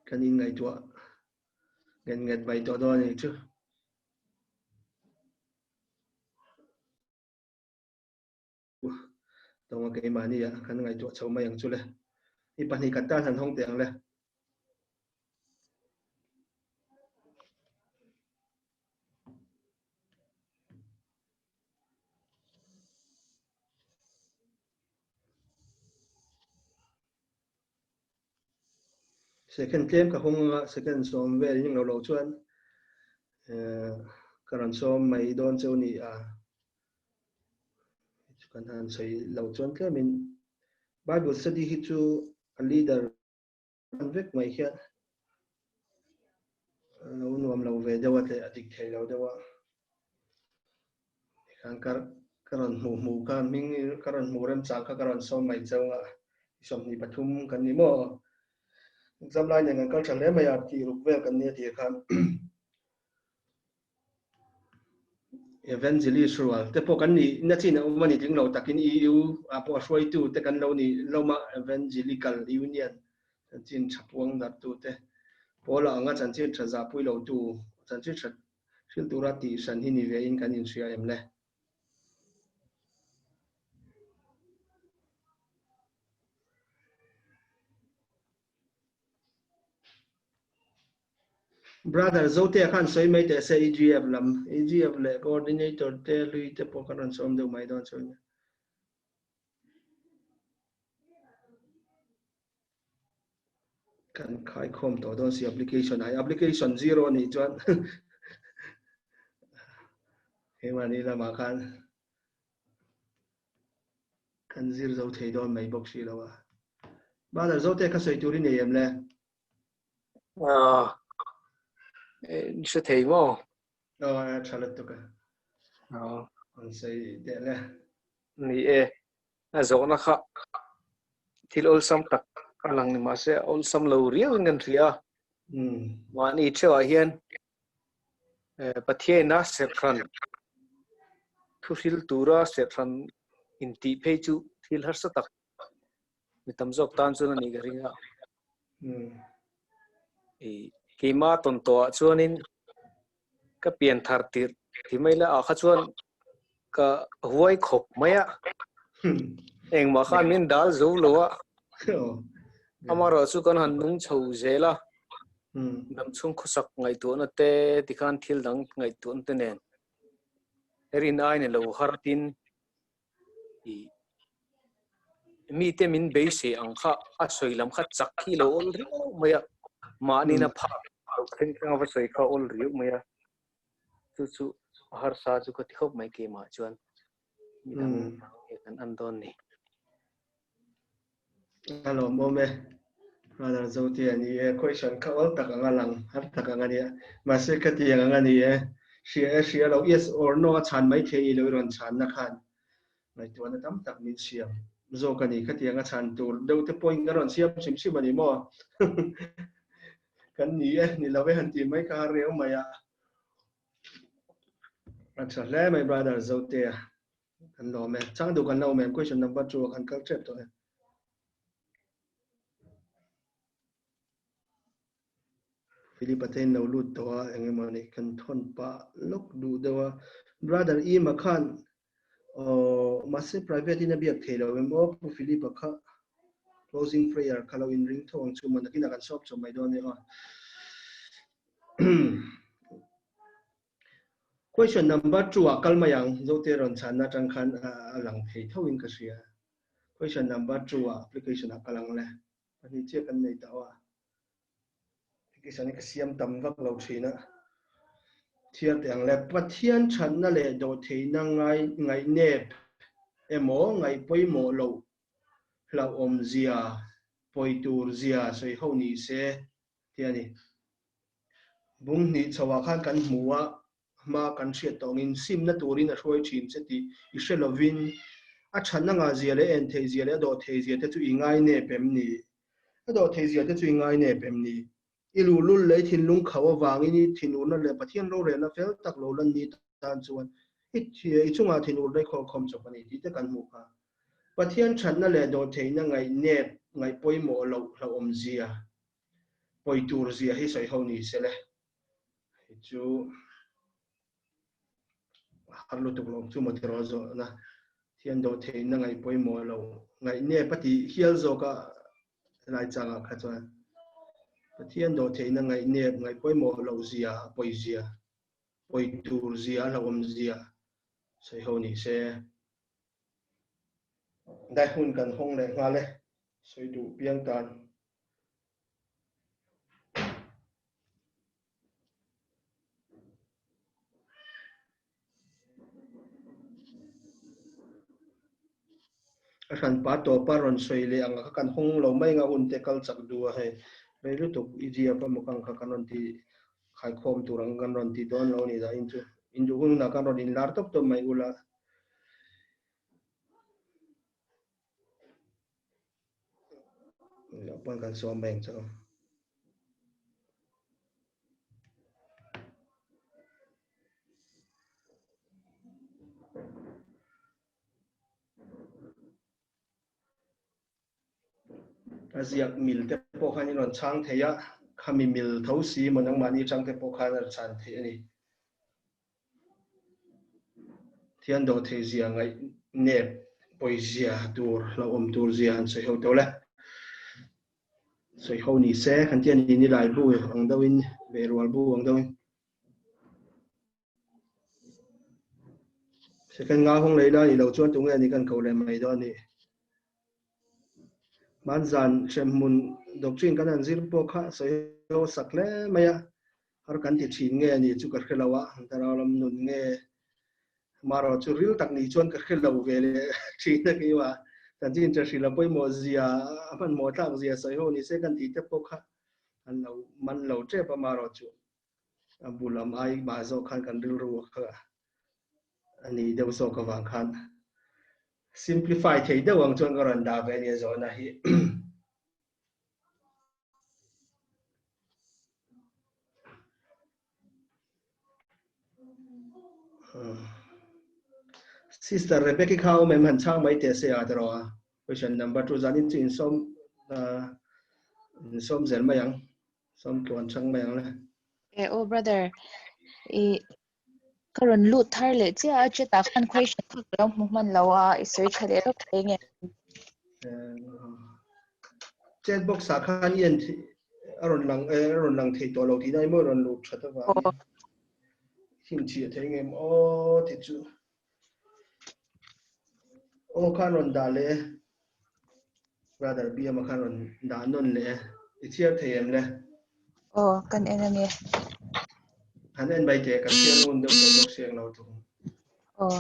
Kan inngaihtuah nget nget mai tawh dawn a nih chu. Tawnga keimahni ah kan ngaihtuah chho mai ang chu le. I pahnih khat tan han hawng teh ang le. Second tlem ka hawng anga second sawm vel in lo lo chuan ka rawn sawm mai dawn cheu ni a. Kan han sawi lo chuan tlemin Bible study hi chu a leader an vek mai hian lo nuam lo ve deuh a tle a dik thei lo deuh a. Khan ka ka rawn hmuh hmuh kha hming ka rawn hmuh remchang kha ka rawn sawm mai cheu a, 23 kan ni maw? Exam lai nen kan kal tha hle mai a, tih ruk vel kan nia tih khan Evangelist rual te pawh kan nih na chin a awm a ni tling lo takin EU ah pawh a hruaitu te kan lo ni lawm a, Evangelical Union chanchin tha puang darhtu te pawlah anga chanchin tha zahpui lotu chanchin tha Thil tura tih hran hi ni ve in kan inhria em le? Brother Zotea khan sawi mai teh se EGF lam, EGF leh coordinator te hlui te pawh kan rawn sawm deuh mai dawn chu ania. Kan khaikhawm tawh dawn si application ai application zero nih chuan keimahni lamah khan kan zir zo thei dawn mai bawk si lo a. Brother Zote kha sawi tur i nei em le? Ah, ni hre thei maw? Oh, tha lutuk a. An sawi teh le. Ni e, A zawhna kha thil awlsam tak a lang ni mahse a awlsam lo riau in kan hria a. Mahni theuhah hian Pathiaina serhhran thuhril tura serhhran intih phei chu thil harsa tak mi tam zawk tan chuan a nih ka ring a. Keima tawn tawhah chuanin ka pian thar tirh ti mai la ah kha chuan ka huai khawp mai a engmah khan min dal zo lo a amarawh chu kan han nung chho zel a dam chhung khawsak ngaihtuahna te tikhan thil dang ngaihtuahna te nen rin ai ni lo har tin i mite min beisei ang kha a sawi lam kha chak hi lo awl riau mai a, mahni na phak lo thleng thleng a va sawi kha awl riau mai a, chu chu a harsa chu ka ti khawp mai keimah chuan midang nge kan an dawn ni. A lawmawm e. Brother Zote a ni e. Question kha awl tak ang a lang, har tak ang a nia. Mahse ka ti ang a ni e. Hria e hria lo, yes or no a chhan mai thei i lo i rawn chhanna khan ngaihtuahna tam tak min siam zawk a ni. Khatiang a chhan tur deuh te pawhin ka rawn siam hrim hrim a ni maw? Kan ni e, ni lo e han tih mai kha har reu mai a. A tha hle mai Brother Zotea. Kan lawm e. Chang duh kan la awm em? Question number 2 ah kan kal tep tawh e. Philip a te in lo lut tawh a, eng emaw ni kan thawn pah lawk duh deuh a. Brother Ima khan aw mahse private in a biak thei lo em aw Pu Philip a kha closing prayer kha lo in ring tho ang chu maw nakinah kan sawp chawp mai dawn e aw. Question number 2 ah kal mai ang, Zote rawn chhanna atang khan a lang thei tho in ka hria. Question number 2 ah application ah kal ang le. Pahnih chiah kan nei tawh a. Application hi ka siam tam vak lo thin a. Thiar teh ang le. Pathian thatna leh dawhtheihna ngai ngaihnep emaw ngaih pawimawh loh hlauhawm zia, pawi tur zia sawi ho ni se tih a ni. Bung hnih chhoah khan kan hmu a, hma kan hriat tawh angin simna turin a hruai thin che tih i hre lovin a thatna ngah zia leh en theih zia leh a dawh theih zia te chu i ngai nep em ni? A dawh theih zia te chu i ngai nep em ni? I luhlul leh i thinlung khauh avangin i thinurna leh Pathian rorelna fel tak lo lan ni tan chuan i i chungah thinurna i khawlkhawm chawp a ni tih te kan hmuh kha. Pathian thatna leh dawh theihna ngaih nep ngaih pawimawh loh hlauhawm zia pawi tur zia hi sawi ho ni se le. Hei chu har lutuk lo chu maw tiraw zawhna thian dawh theihna ngaih pawimawh lo ngaih nep a ti hial zawk a helai changah kha chuan Pathian dawh theihna ngaih nep ngaih pawimawh loh zia pawi zia pawi tur zia a hlauhawm zia sawi ho ni se. Dai hun kan hawng leh nghal e sawi duh piang tan. A hran pa tawpa rawn sawi leh ang a kha kan hawng lo mai ang a hun te kal chak duh a hei rei lutuk EGF emaw kang kha kan rawn ti khaikhawm tur ang kan rawn ti dawn lo a ni dah in chu induh hunah kan rawn inlar tawp tawp mai ula. Loh pawn kan sawm mai ang chu. A ziak mil te pawh khan in rawn chhang thei a, khami mil tho si maw nangmahni atang te pawh khan a chhan theih a ni. Thian dawh thei zia ngaih nep pawizia tur hlauhawm tur zia han sawi ho tawh le. Sawi ho ni se kan tia ni ni lai bu ang deuhin behrual bu ang deuhin. Second nga hawng lei la ni lo chuan tunge ni kan ko leh mai dawn ni. Hmanzan hremhmun doctrine kan han zir pawh kha sawi ho sak hle mai a, har kan ti thin nge ni chu ka hre lo a, thlarau lam nun nge marawh chu ril tak ni chuan ka hre lo ve leh thin a keimah chanchin tha hrilh a pawimawh zia a hmanhmawh thlak zia sawi ho ni se kan tih te pawh kha an lo man lo tep a marawh chu a bul lam ai mah zawk khan kan rilru kha a ni deuh zawk avang khan simplify thei deuh ang chuan ka rawn dah ve a nia zawhna hi. Sister Rebecca kha awm em han chhang mai teh se a tiraw a question number 2 zanin chu insawm insawm zel mai ang sawm tluan chhang mai ang le. E oh brother i Ka rawn lut thar leh chiah a, chetah khan question kha ka lo hmu hman lo a, i sawi tha leh lawk thei nge? Chat box ah khan i en a rawn lang a rawn lang thei tawh lo tihna emaw rawn lut that avangin himchhiah thei nge maw tih chu aw khan rawn dah leh e brother BM-a khan rawn dah nawn leh e i chhiar thei em le? Aw kan en a nia. Han en mai teh kan chhiar ngun deuh tawh bawk siang lo thung. Aw.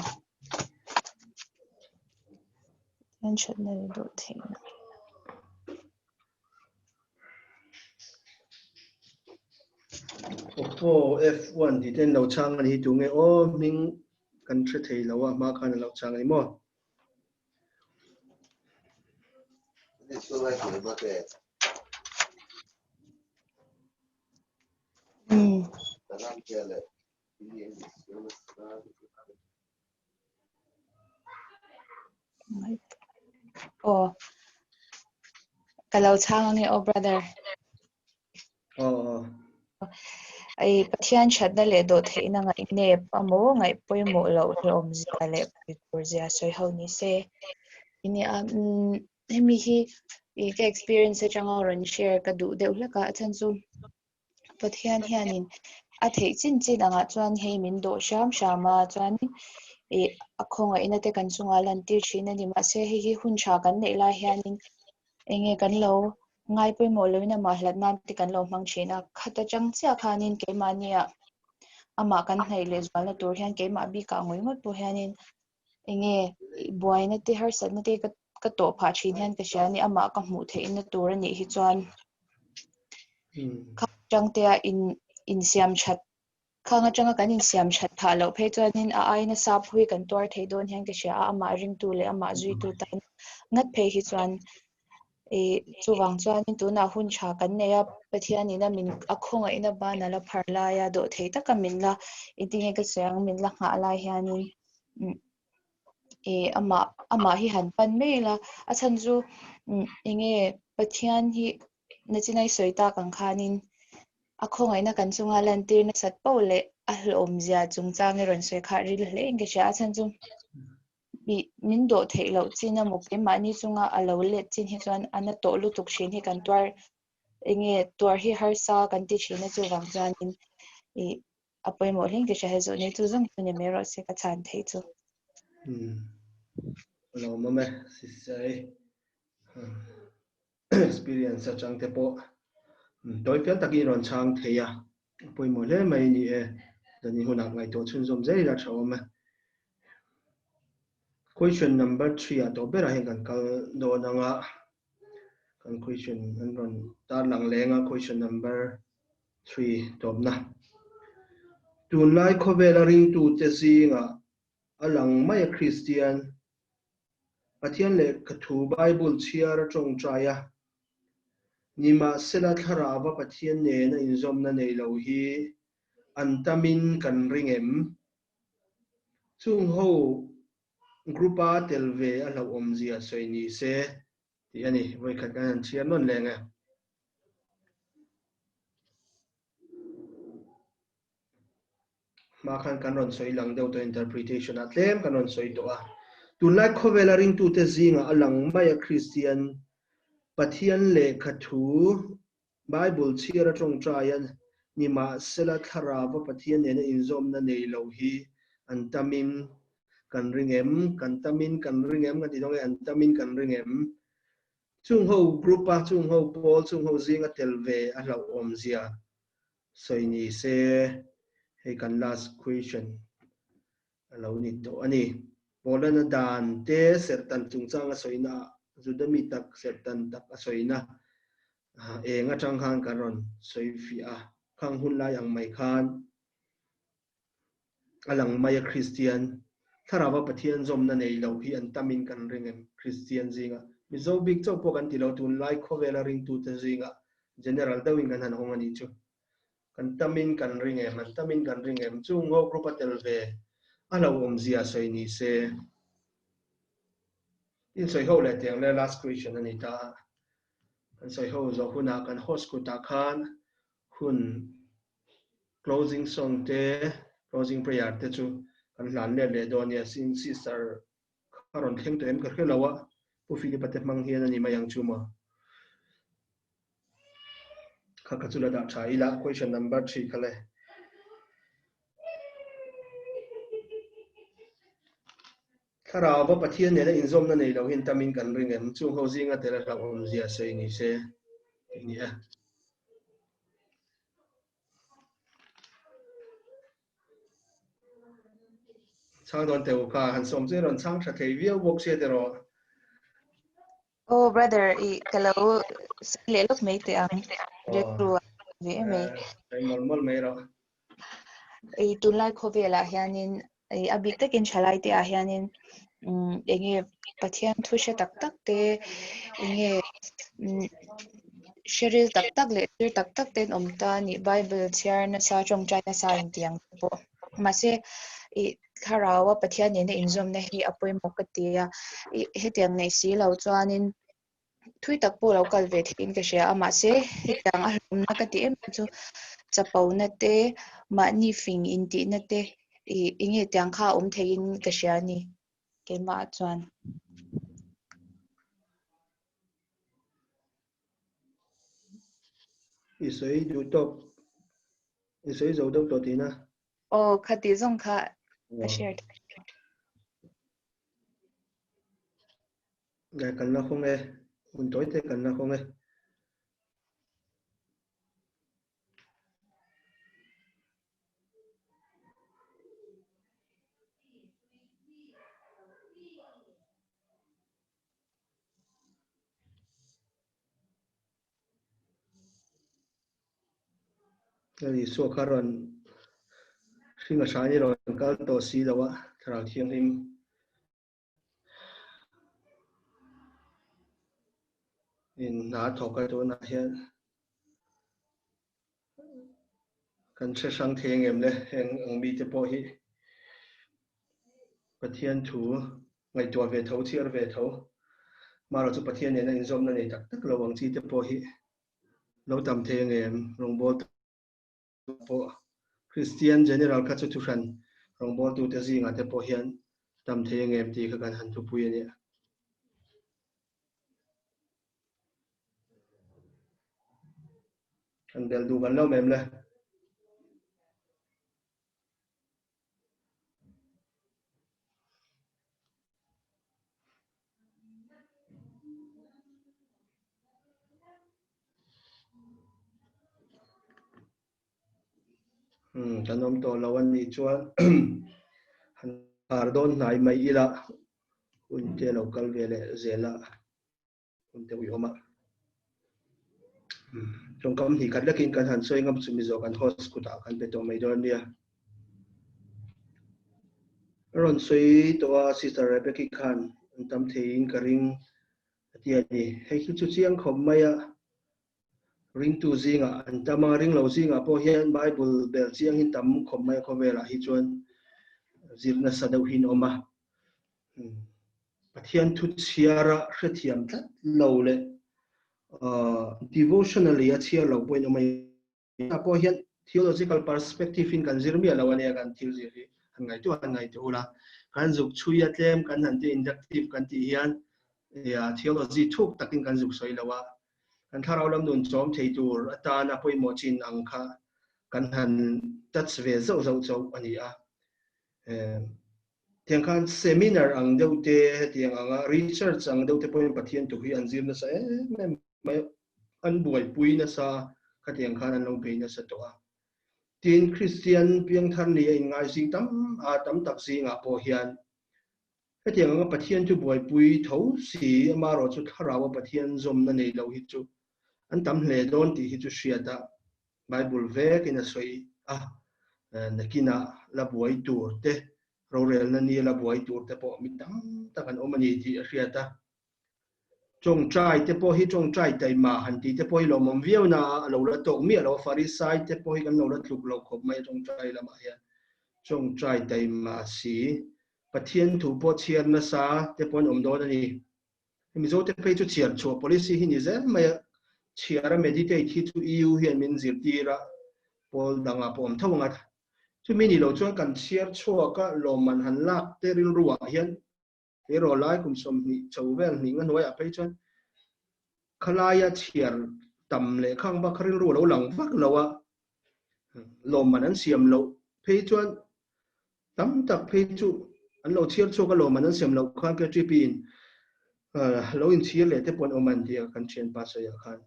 En thatna leh dawh theihna. Oppo F1 tih te an lo chhang a ni hi tunge aw hming kan hre thei lo a hma khan a lo chhang a ni maw? Aw ka lo chhang ange aw brother. Aw. Ei Pathian thatna leh dawh theihna ngaih nep amaw ngaih pawimawh loh hlawm zia leh pui tur zia sawi ho ni se. Nia hemi hi i ka experience atanga rawn share ka duh deuh hlek a a chhan chu Pathian hianin a theih chin chin angah chuan hei min dawh hram hram a chuanin ih a khawngaihna te kan chungah lantir thin a ni mahse hei hi hun tha kan neih lai hianin eng nge kan lo ngai pawimawh loin amah hlat nan te kan lo hmang thin a khat atang chiah khanin keimahnia amah kan hnaih leh zualna tur hian keimah bikah ngawih ngawt pawh hianin eng nge buaina te harsatna te ka ka tawh phah thin hian ka hria a ni amah ka hmuh theihna tur a nih hi chuan Khang atangtea in insiam that khang atanga kan insiam that phah loh phei chuanin a ai nasa phui kan tuar thei dawn hian ka hria a, amah ringtu leh amah zuitu tan ngat phei hi chuan ih chuvang chuanin tunah hun tha kan nei a, Pathianin a min a khawngaihna ban a la phar lai a, dawhthei taka min la engtin nge ka sawi ang min la nghah lai hianin ih amah amah hi han pan mai ila a chhan chu eng nge Pathian hi nachin a i sawi tak ang khanin a khawngaihna kan chunga lantir nasat poh leh a hlawm zia chungchang i rawn sawi kha ril hle in ka hria a chhan chu ih min dawh theih loh chin emaw keimahni chunga a lo let chin hi chuan a na tawh lutuk thin hi kan tuar eng nge tuar hi harsa kan ti thin a chuvang chuanin ih a pawimawh hleng tih hria he zawh nei chu zawng chu ni mai rawh se ka chhan theih chu. Lo mawm e sisai experience atang te pawh tawi fel takin rawn chhang thei a a pawimawh hle mai ni e zan in hunah ngaihtuah chhunzawm zel ila tha awm e. Question number 3 ah tawh berah hian kan kal dawn anga kan question an rawn tarlang leng a question number 3 tawpna. Tunlai khawvela ringtute zingah a lang mai a Kristian Pathian lehkhathu Bible chhiar a tawngtai a, nimahsela thlarauva Pathian nena inzawmna nei lo hi an tamin kan ring em? Chung ho group-a tel ve a hlauhawmzia sawi ni se tih a ni. Vawikhat kan han chhiar nawn leng e. Hma khan kan rawn sawi lang deuh tawh interpretation ah tlem kan rawn sawi tawh a. Tunlai khawvela ringtute zingah a lang mai a Kristian Pathian lehkha thu Bible chhiar a tawngtai a nimahsela thlarauva Pathian nena inzawmna nei lo hi an tamin kan ring em? Kan tamin kan ring em? Kan ti dawn nge an tamin kan ring em? Chung ho group a chung ho pawl chung ho zinga tel ve a hlauhawm zia sawi ni se hei kan last question a lo ni tawh a ni. Paulana dan te serhtan chungchang a sawina ah Juda mi tak serhtan tak a sawina eng atang khan kan rawn sawi fiah a, khang hun lai ang mai khan a lang mai a Kristian thlarauva Pathian zawmna nei lo hi an tamin kan ring em Kristian zinga Mizo bik chauh pawh kan ti lo tunlai khawvela ringtute zinga general deuhin kan han hawng a nih chu kan tamin kan ring em an tamin kan ring em chu ngo group a tel ve a lo awmzia sawi ni se in sawi ho leh tiang le last question a ni ta kan sawi ho zawh hunah kan host kutah khan hun Closing song te, closing prayer te chu kan hlan let leh dawn nia sin sister kha rawn thleng tawh em ka hre lo a, Pu Philip-a te hmang hian a ni mai ang chu maw. Kha kha chu la dah tha ila question number 3 kha le. Thlarauva Pathian nena inzawmna nei lo hian tamin kan ring em? Chung ho zinga tel a hlauhawm zia sawi ni se tih ni e. Chhang dawn teh u kha, han sawm chu i rawn chhang tha thei viau bawk sia tiraw? Oh brother, i ka lo sawi leh lawk mai teh ang. Rilru a ve em mai. Sawi mawlh mawlh mai rawh. I tunlai khawvelah hianin i a bik takin thalai te ah hianin umm enge Pathian thu hre tak tak te enge umm hre ril tak tak leh zir tak tak te an awm ta a ni Bible chhiar nasa tawngtai nasa inti ang te pawh mahse ih thlarau a Pathian nena inzawmna hi a pawimawh ka ti a ih hetiang neih si lo chuanin thui tak pawh lo kal ve theihin ka hria a mahse hetiang a hlawmna ka tih em em chu chapona te mahni fing intihna te ih eng nge tiang kha a awm theihin ka hria a ni keimah ah chuan. I sawi duh tawk i sawi zo deuh tawh tihna. Aw khati zawng kha ka share thei. Nge kan la khawng e, hun tawi te kan la khawng e. Isua kha rawn hring a hrain i rawn kal tawh si lo a, Thlarau Thianghlim. In hna thawk a tunah hian kan hre hrang thei ang em le heng ang mite pawh hi Pathian thu ngaihtuah ve tho chhiar ve tho marawh chu Pathian nena inzawmna nei tak tak lo ang chi te pawh hi lo tam thei ang em rawngbawl pawh Kristian General kha chu thuhran rawngbawltute zingah te pawh hian tam thei ang em tih kha kan han thupui a nia. Kan bel duh kan lo mem le. Kan awm tawh lo a nih chuan han khar dawn hnai mai ila. Hun te lo kal ve leh zel a, hun te uiawm a. Tawngkam hnih khat lekin kan han sawi ngam chu Mizo kan host kutah kan pe tawh mai dawn nia. A rawn sawi tawh a Sister Rebecca khan an tam theiin ka ring a ti a ni. Hei hi chu chiang khawp mai a, Ringtu zingah an tam a, ringlo zingah pawh hian Bible bel chiang hi tam khawp mai a khawvelah hi chuan zir nasa deuh hi an awm a. Pathian thu chhiara hrethiam tlat lo leh devotionally a chhiar lo pawhin awm a. Tunah pawh hian theological perspective in kan zir miah lo a nia kan thil zir hi han ngaihtuah han ngaihtuah ula. Kan zuk chhui a tlem kan han ti inductive kan tih hian theology thuk takin kan zuk sawi lo a. Kan thlarau lam nun chawm thei tur atana pawimawh chin ang kha kan han touch ve zauh zauh chauh a ni a. Tiang khan seminar ang deuh te hetiang anga research ang deuh te pawhin Pathian thu hi an zir nasa em em mai a, an buaipui nasa khatiang khan an lo bei nasa tawh a. Tin, Kristian piangthar ni a inngaizing tam a tam tak zingah pawh hian Hetiang anga Pathian chu buaipui tho si, amaherawh chu Thlaraua Pathian zawmna nei lo hi chu an tam hle dawn tih hi chu hriat a, Bible vekin a sawi a, nakinah la buai tur te, rorelna nia la buai tur te pawh mi tam tak an awm a ni tih a hriat a. Tawngtai te pawh hi tawngtai taima han tih te pawh hi lawmawm viau na a lo la tawk miah lo a, Farisai te pawh hi kan lo la tluk lo khawp mai a tawngtai lamah hian tawngtai taima si Pathian thu pawh chhiar nasa te pawh an awm dawn a ni. Mizo te phei chu chhiar chhuah policy hi ni zel mai a, chhiar a meditate hi chu EU hian min zirtir a, pawl dangah pawh awm tho ang a. Chumi ni lo chuan kan chhiar chhuak a, lawmman han lak te rilru ah hian tleirawl lai kum 20 cho vel hnih nga hnuaiah phei chuan khalaia chhiar tam leh khang bak kha rilru a lo lang vak lo a, lawmman an siam loh phei chuan Tam tak phei chu an lo chhiar chhuak a lawm an siam loh khan KTP in lo inchhir leh te pawh an awm an ti a kan thianpa sawiah khan.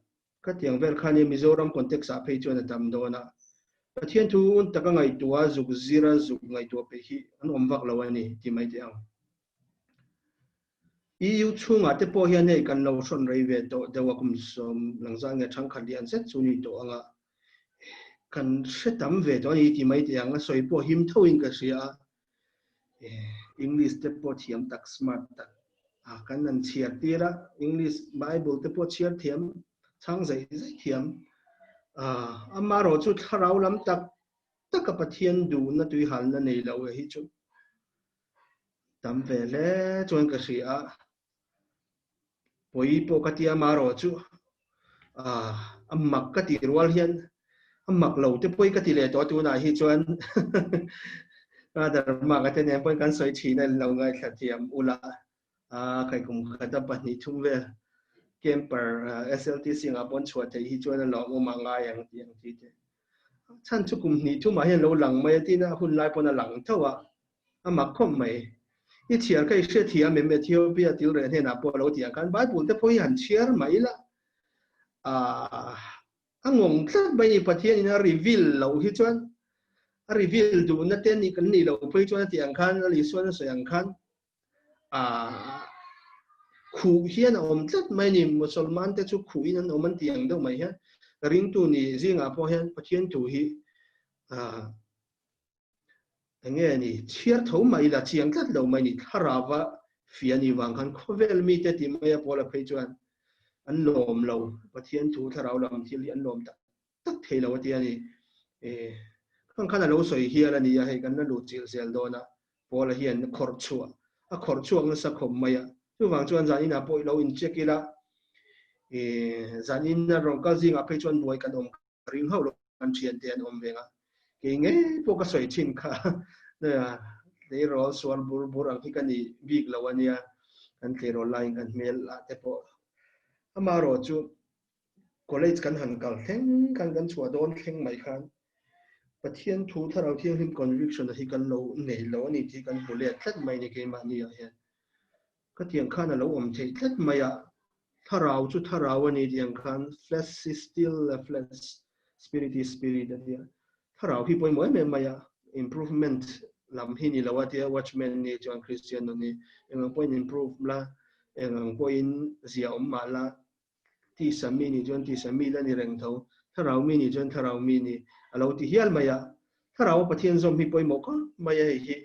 Ka tiang vel khan i Mizoram context ah phei chuan a tam dawn a. Pathian thu un taka ngaihtuah zuk zir a zuk ngaihtuah peih hi an awm vak lo a ni ti mai teh ang. EU chhungah te pawh hian hei kan lo hrawn rei ve tawh deuh a kum sawm langzal nge thangkhat lian zet chu ni tawh anga kan hre tam ve tawh a ni ti mai teh ang a sawi pawh him tho in ka hria a English te pawh thiam tak smart tak a kan han chhiar tir a English Bible te pawh chhiar thiam chhang zaih zaih thiam a amaherawh chu thlarau lam tak taka Pathian duhna tuihalna nei lo hi chu Tam ve hle chuan ka hria a, pawi pawh ka tia marawh chu a mak ka tih rual hian a mak lo te pawi ka ti leh tawh tunah hi chuan Brother Mark a te nen pawhin kan sawi thin a lo ngaithla thiam ula a kai kum khat a pahnih thum vel camper SLTC ngah pawn chhuah theih hi chuan a lawmawm a ngai ang tih ang chi te chhan chu kum hnih thumah hian lo lang mai a tin a hun lai pawn a lang tho a A mak khawp mai. I chhiar kha i hrethiam em? Ethiopia tilreh hnenah pawh a lo ti ang khan Bible te pawh hi han chhiar mai la. Aah a ngawng tlat mai ni Pathianin a reveal loh hi chuan a reveal duhna te nih kan nih loh phei chuan a ti ang khan Lal Isuan a sawi ang khan aah khuh hian a awm tlat mai ni Musalman te chu khuhin an awm an ti ang deuh mai hian ringtu ni zingah pawh hian Pathian thu hi aah Enge ni, chhiar tho mai ila chiang tlat lo mai ni, thlarauva fia ni vang khan khawvel mite ti mai a pawl a phei chuan an lawm lo, Pathian thu thlarau lam thil hi an lawm tak tak thei lo a ti a ni. Khang khan a lo sawi hial a ni a, hei kan la luh chilh zel dawn a, Paula hian a khawrh chhuah, a khawrh chhuak nasa khawp mai a, chuvang chuan zan inah pawh i lo incheck ila, zan in a rawn kal zingah phei chuan buai kan awm ka ring hauh lo kan thian te an awm veng a kei ngei pawh ka sawi thin kha tleirawl sual bur bur ang hi ka ni bik lo ania kan tleirawl laiin kan hmel ah te pawh amaherawh chu college kan han kal thleng khan kan chhuah dawn thleng mai khan Pathian thu Thlarau Thianghlim conviction a hi kan lo nei lo a ni tih kan hmu let tlat mai ni keimahni ah hian ka tiang khan a lo awm theih tlat mai a Thlarau chu thlarau a ni tih ang khan flesh is still a flesh, spirit is spirit a tia. Thlarau hi pawimawh em em mai a, improvement lam hi ni lo a tia watchman ni chuan Christian nun hi eng ang pawhin improve la eng ang pawhin zia awm mah la tisa mi nih chuan tisa mi la ni reng tho thlarau mi nih chuan thlarau mi ni a lo ti hial mai a thlarau Pathian zawm hi pawimawh khawp mai a hei hi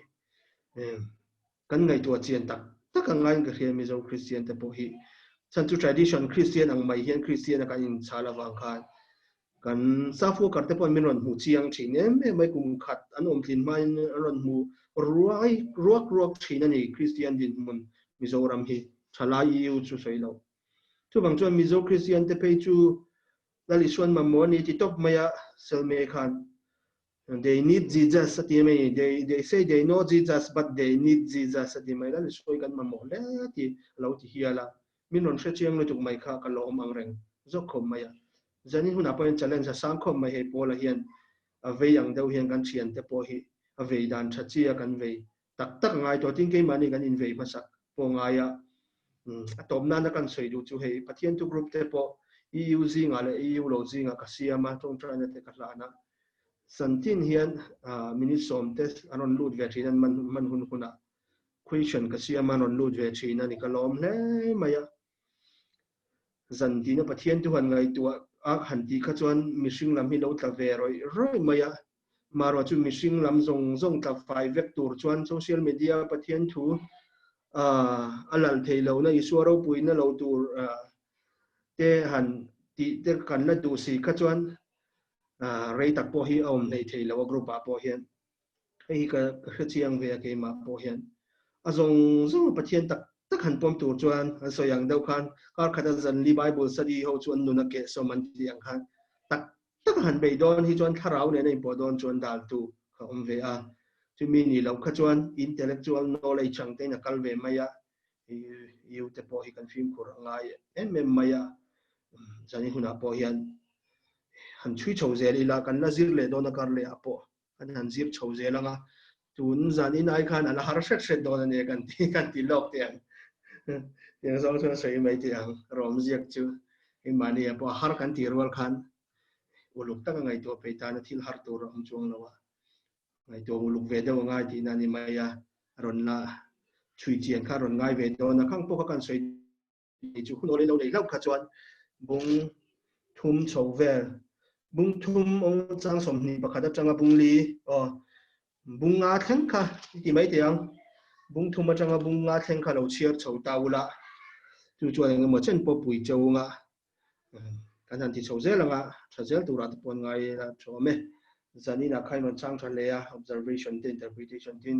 kan ngaihtuah chian tak tak ang ngaiin ka hria Mizo Christian te pawh hi chhan chu tradition Christian ang mai hian Christian a kan inchhal avang khan kan staff worker te pawhin min rawn hmu chiang thin em em mai kum khat an awm tlin hmain an rawn hmu ruai ruak ruak thin a ni Christian dinhmun Mizoram hi thalai EU chu sawi lo chuvang chuan Mizo Christian te phei chu Lal Isuan mamawh a ni ti tawp mai a Selme khan They need Jesus a ti mai. They, they say they know Jesus but they need Jesus a ti mai. Lal Isua kan mamawh hle ti a lo ti hial a. Min rawn hre chiang lutuk mai kha ka lawm ang reng zawk khawp mai a. Zanin hunah pawhin challenge a sang khawp mai hei Paula hian a vei ang deuh hian kan thiante pawh hi a vei dan tha chi a kan vei tak tak ngai tawh tin keimahni kan invei hmasak pawh ngai a. A tawp nana kan sawi duh chu hei Pathian thu group te pawh EU zingah leh EU lo zingah ka siam a, tawngtaina te ka hlan a. Santin hian minute sawm te an rawn lut ve thin an man man hun hunah question ka siam a an rawn lut ve thin a ni ka lawm hle mai a. Zan tina Pathian thu han ngaihtuah a han tih kha chuan mihring lam hi lo tla ve rawih rawih mai a. Marawh chu mihring lam zawng zawng tla fai vek tur chuan social media Pathian thu a lal thei lo na Isua ropuina lo tur te han tih te kan la duh si kha chuan rei tak pawh hi a awm hleih thei lo a group ah pawh hian hei hi ka hre chiang ve a keimah pawh hian a zawng zawng Pathian tak tak han pawm tur chuan an sawi ang deuh khan kar khat a zan li Bible study ho chu an nun a keh sawm an tih ang khan tak tak han beih dawn hi chuan thlarau nen a inpawh dawn chuan daltu kha awm ve a chumi ni lo kha chuan intellectual knowledge ang tein a kal ve mai a EU te pawh hi kan fimkhur a ngai em em mai a zanin hunah pawh hian han chhui chho zel ila kan la zir leh dawn a kar leh ah pawh kan han zir chho zel anga tun zanin ai khan a la har hret hret dawn a ni kan ti kan ti lawk teh ang tiang zawng chuan sawi mai teh ang rawm ziak chu keimahni ah pawh a har kan tih rual khan uluk taka ngaihtuah phei tana thil har tur a awm chuang lo a ngaihtuah uluk ve deuh a ngai tihna a ni mai a rawn la chhui chian kha rawn ngai ve dawn a khang pawh kha kan sawi ni chu hun awlei lo nei hlauh kha chuan bung thum chho vel bung thum awng chang sawmhnih pakhat atanga bung li aw bung nga thleng kha ti mai teh ang bung thum atanga bung nga thleng kha lo chhiar chho ta ula chu chuan engemaw chen pawh pui cheu anga kan han ti chho zel anga tha zel turah te pawh an ngai a tha awm e zanin ah khan rawn chang tha hle a observation te interpretation tin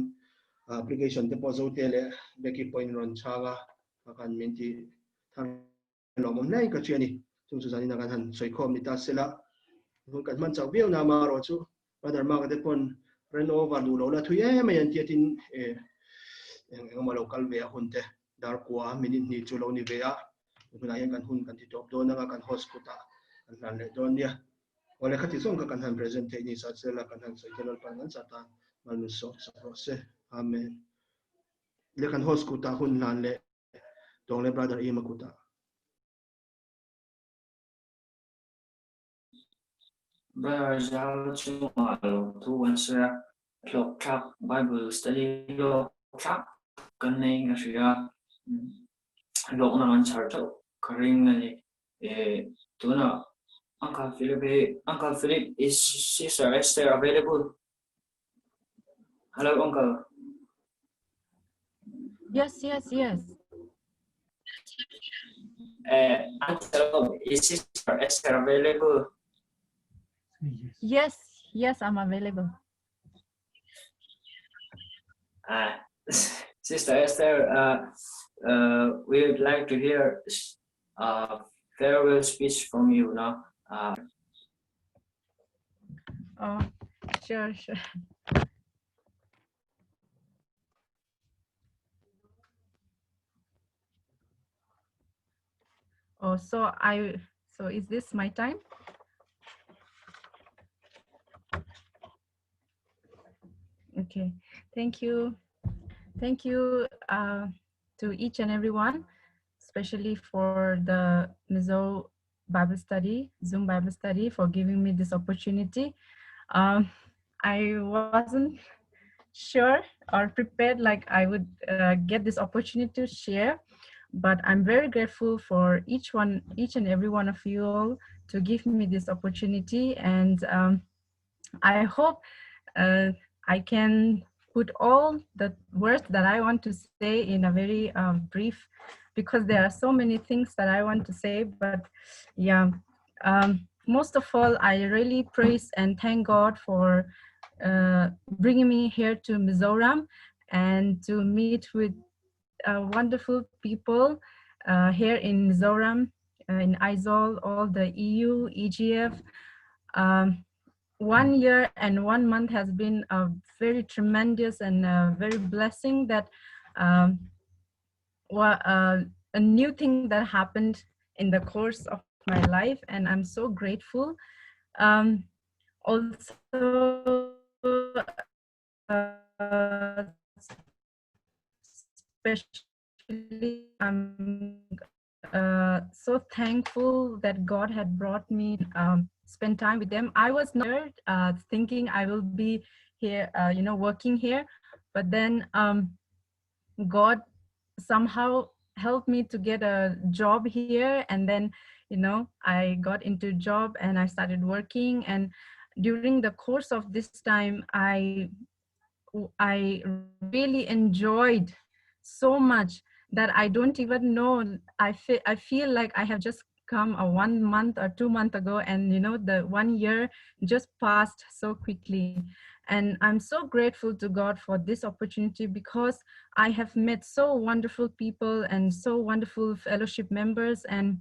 application te pawh zo te leh Becky pawhin rawn chang a khan min ti thar lawmawm hle in ka hria a ni chung chu zanin ah kan han sawi khawm ni ta sela hun kan hman chauh viau na amaherawh chu Brother Mark te pawn ren over duh lo la thui em mai an tia tin eng emaw lo kal ve a hun te dar kua minute hnih chu lo ni ve a hunah hian kan hun kan ti tawp dawn anga kan host kutah kan hlan leh dawn nia awle khati zawng kha kan han present theih ni sa sela kan han sawi te Lalpan kan sa tan malmin sawm sak rawh se amen le kan host kutah hun hlan leh tawng le brother Ima kutah Brother Zau chungah lawmthu kan sawi a, hlawkthlak Bible study hlawkthlak kan nei in ka hria a, hlawkna kan chhar theuh ka ring a ni. Tunah Uncle Philip hi, Uncle Philip is Sister Esther available? Hello Uncle. Yes, yes, yes. Uncle, is Sister Esther available? Yes, yes, I'm available. Sister Esther, we would like to hear a farewell speech from you now. Oh, sure, sure. Oh, so I, so is this my time? Okay, thank you. Thank you to each and everyone, especially for the Mizo Bible study, Zoom Bible study, for giving me this opportunity. I wasn't sure or prepared like I would get this opportunity to share, but I'm very grateful for each one, each and every one of you all to give me this opportunity. And I hope I can put all the words that I want to say in a very brief, because there are so many things that I want to say, but yeah. Most of all, I really praise and thank God for bringing me here to Mizoram and to meet with wonderful people here in Mizoram, in Aizawl, all the EU, EGF. 1 year and 1 month has been a very tremendous and a very blessing that a new thing that happened in the course of my life, and I'm so grateful. Also, especially I'm so thankful that God had brought me, spend time with them. I was not thinking I will be here, working here, but then God somehow helped me to get a job here, and then I got into a job and I started working. And during the course of this time, I really enjoyed so much that I don't even know. I feel like I have just come a 1 month or 2 months ago, and the 1 year just passed so quickly. And I'm so grateful to God for this opportunity, because I have met so wonderful people and so wonderful fellowship members, and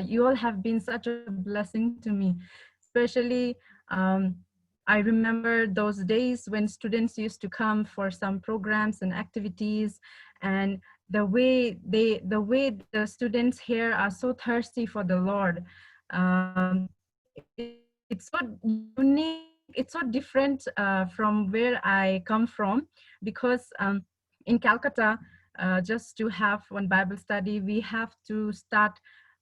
you all have been such a blessing to me. Especially, I remember those days when students used to come for some programs and activities, and the way the students here are so thirsty for the Lord. It's so unique, it's so different from where I come from, because in Calcutta, just to have one Bible study, we have to start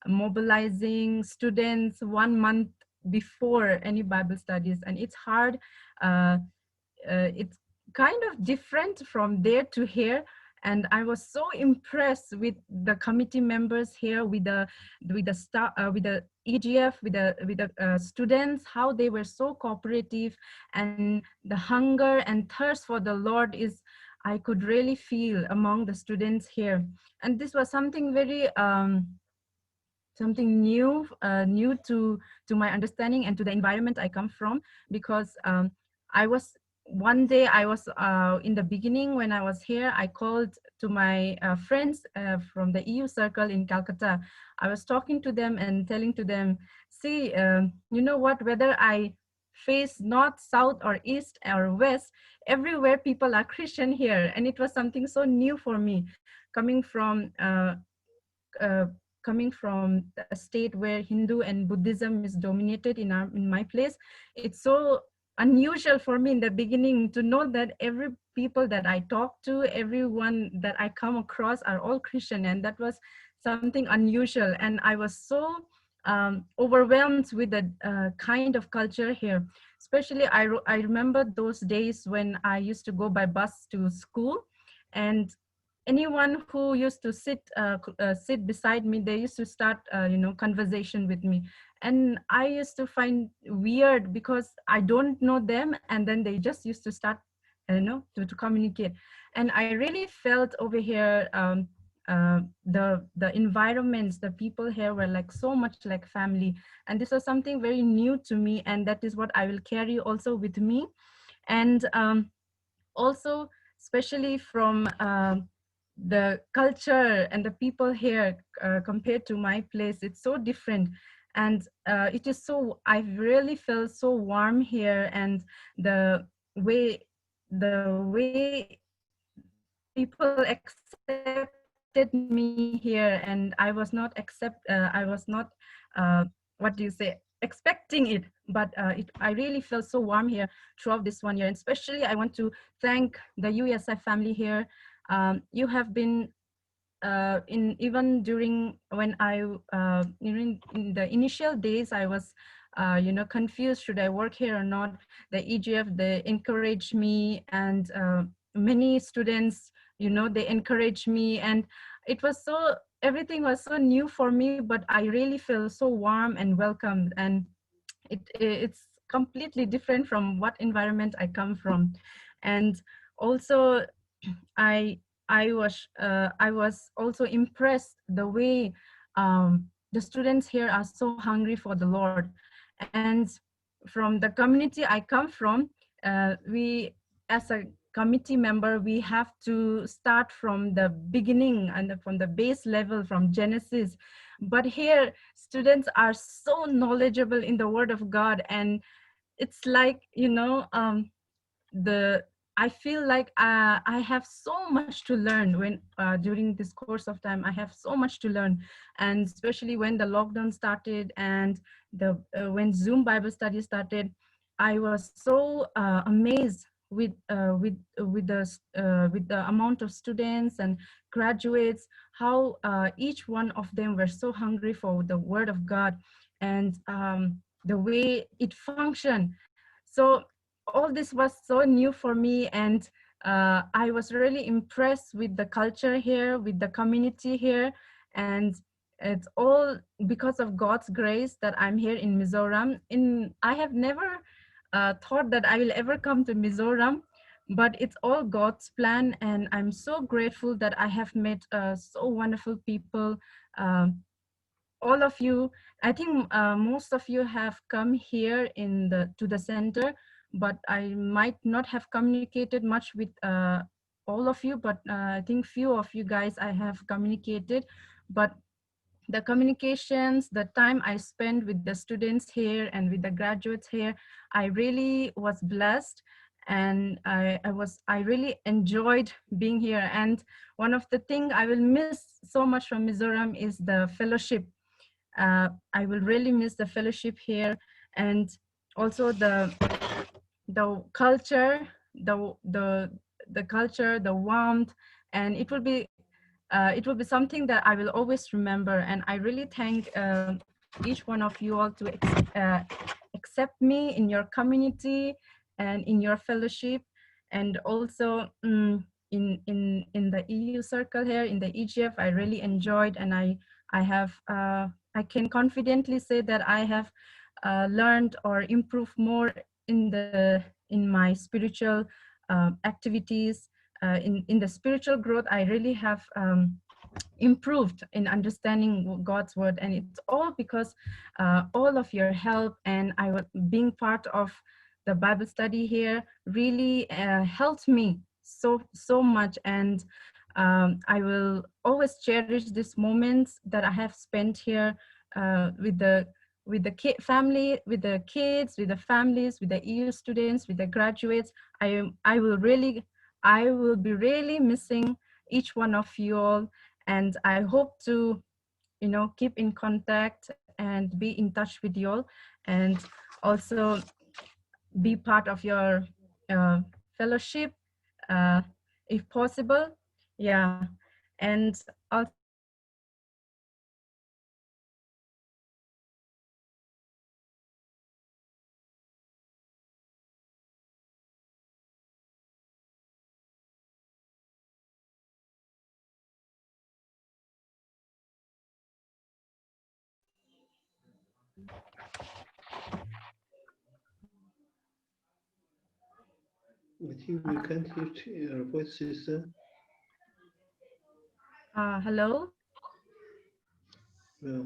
mobilizing students 1 month before any Bible studies, and it's hard. It's kind of different from there to here. And I was so impressed with the committee members here, with the staff, with the EGF, with the students, how they were so cooperative, and the hunger and thirst for the Lord is, I could really feel among the students here. And this was something very something new, new to my understanding and to the environment I come from, because one day I was in the beginning when I was here, I called to my friends from the EU circle in Calcutta. I was talking to them and telling to them, see, you know what, whether I face north, south, or east or west, everywhere people are Christian here. And it was something so new for me, coming from a state where Hindu and Buddhism is dominated in my place. It's so unusual for me in the beginning to know that every people that I talk to, everyone that I come across are all Christian, and that was something unusual. And I was so overwhelmed with the kind of culture here. Especially I remember those days when I used to go by bus to school, and anyone who used to sit beside me, they used to start conversation with me. And I used to find weird because I don't know them, and then they just used to start to communicate. And I really felt over here the environments, the people here were like so much like family. And this was something very new to me, and that is what I will carry also with me. And also, especially from the culture and the people here compared to my place, it's so different. And it is so, I really felt so warm here, and the way people accepted me here, and I was not expecting it, but I really felt so warm here throughout this 1 year. And especially I want to thank the UESI family here. You have been even during when I during in the initial days I was you know, confused, should I work here or not? The EGF, they encouraged me, and many students, you know, they encouraged me, and it was so, everything was so new for me, but I really feel so warm and welcomed, and it's completely different from what environment I come from. And also I was also impressed the way the students here are so hungry for the Lord. And from the community I come from, we as a committee member, we have to start from the beginning and from the base level, from Genesis. But here, students are so knowledgeable in the Word of God, and it's like, you know, I feel like I have so much to learn when during this course of time, I have so much to learn. And especially when the lockdown started and the when Zoom Bible study started, I was so amazed with the amount of students and graduates, how each one of them were so hungry for the Word of God and the way it functioned. So all this was so new for me, and I was really impressed with the culture here, with the community here, and it's all because of God's grace that I'm here in Mizoram. I have never thought that I will ever come to Mizoram, but it's all God's plan, and I'm so grateful that I have met so wonderful people. All of you, I think most of you have come here to the center, but I might not have communicated much with all of you, but I think few of you guys I have communicated. But the communications, the time I spent with the students here and with the graduates here, I really was blessed, and I really enjoyed being here. And one of the things I will miss so much from Mizoram is the fellowship. I will really miss the fellowship here, and also the culture, the culture, the warmth, and it will be something that I will always remember. And I really thank each one of you all to accept me in your community and in your fellowship, and also in the EU circle here in the EGF. I really enjoyed, and I can confidently say that I have learned or improved more in my spiritual activities. In the spiritual growth, I really have improved in understanding God's word, and it's all because all of your help, and I was being part of the Bible study here really helped me so much. And I will always cherish these moments that I have spent here with the family, with the kids, with the families, with the EU students, with the graduates. I will be really missing each one of you all, and I hope to, you know, keep in contact and be in touch with you all, and also be part of your fellowship if possible. Yeah, and also I think we can't hear your voice, sister. Hello? Yeah.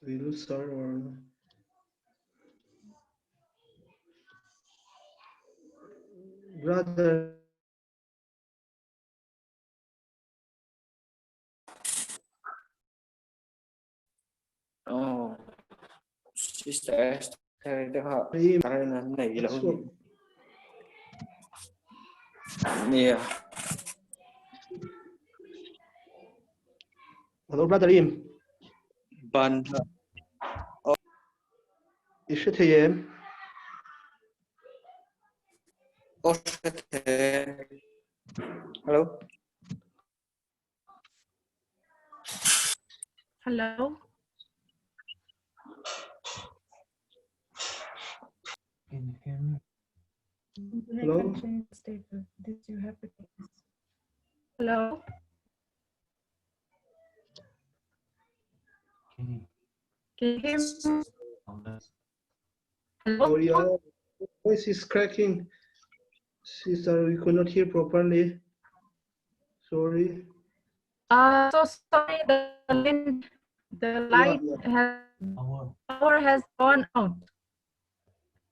We lose her or brother. Oh, sister, yeah. Hello, brother Im. Ban. I hre thei em? Aw hre thei. Hello. Hello. Can you hear me? Hello? This you have to Hello. Can Can you hear me? Oh, Hello. your voice is cracking. Sister, we could not hear properly. Sorry. So sorry, the line, the light has power has gone out.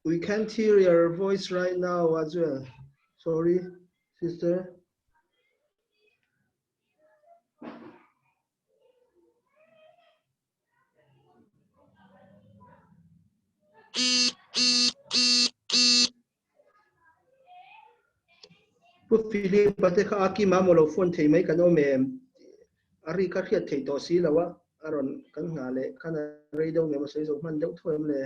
We can't hear your voice right now as well. Sorry, sister. Pu Philip a te kha a kima maw lo phone thei mai kan awm em? A ri ka hriat thei tawh si lo a, a rawn kan nghah leh khan a rei deuh ngem a sawi zo hman deuh tho em le?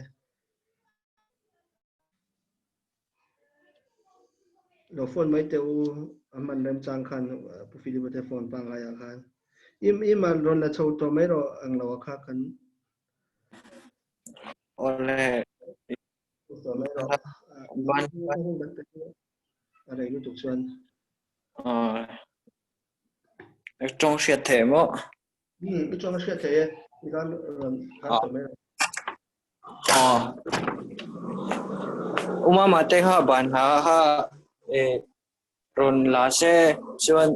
Lo phone mai teh u a hman remchang khan Pu Philip a te phone pangngai ah khan im im an rawn la chho tawh mai rawh ang lo a kha kan Awle. Tawh mai rawh. Ban A rei lutuk chuan. Tawng hriat theih maw? I tawng a hriat theih e. I khan rawn khan tawh mai rawh. Umama te kha ban ha kha rawn la se chuan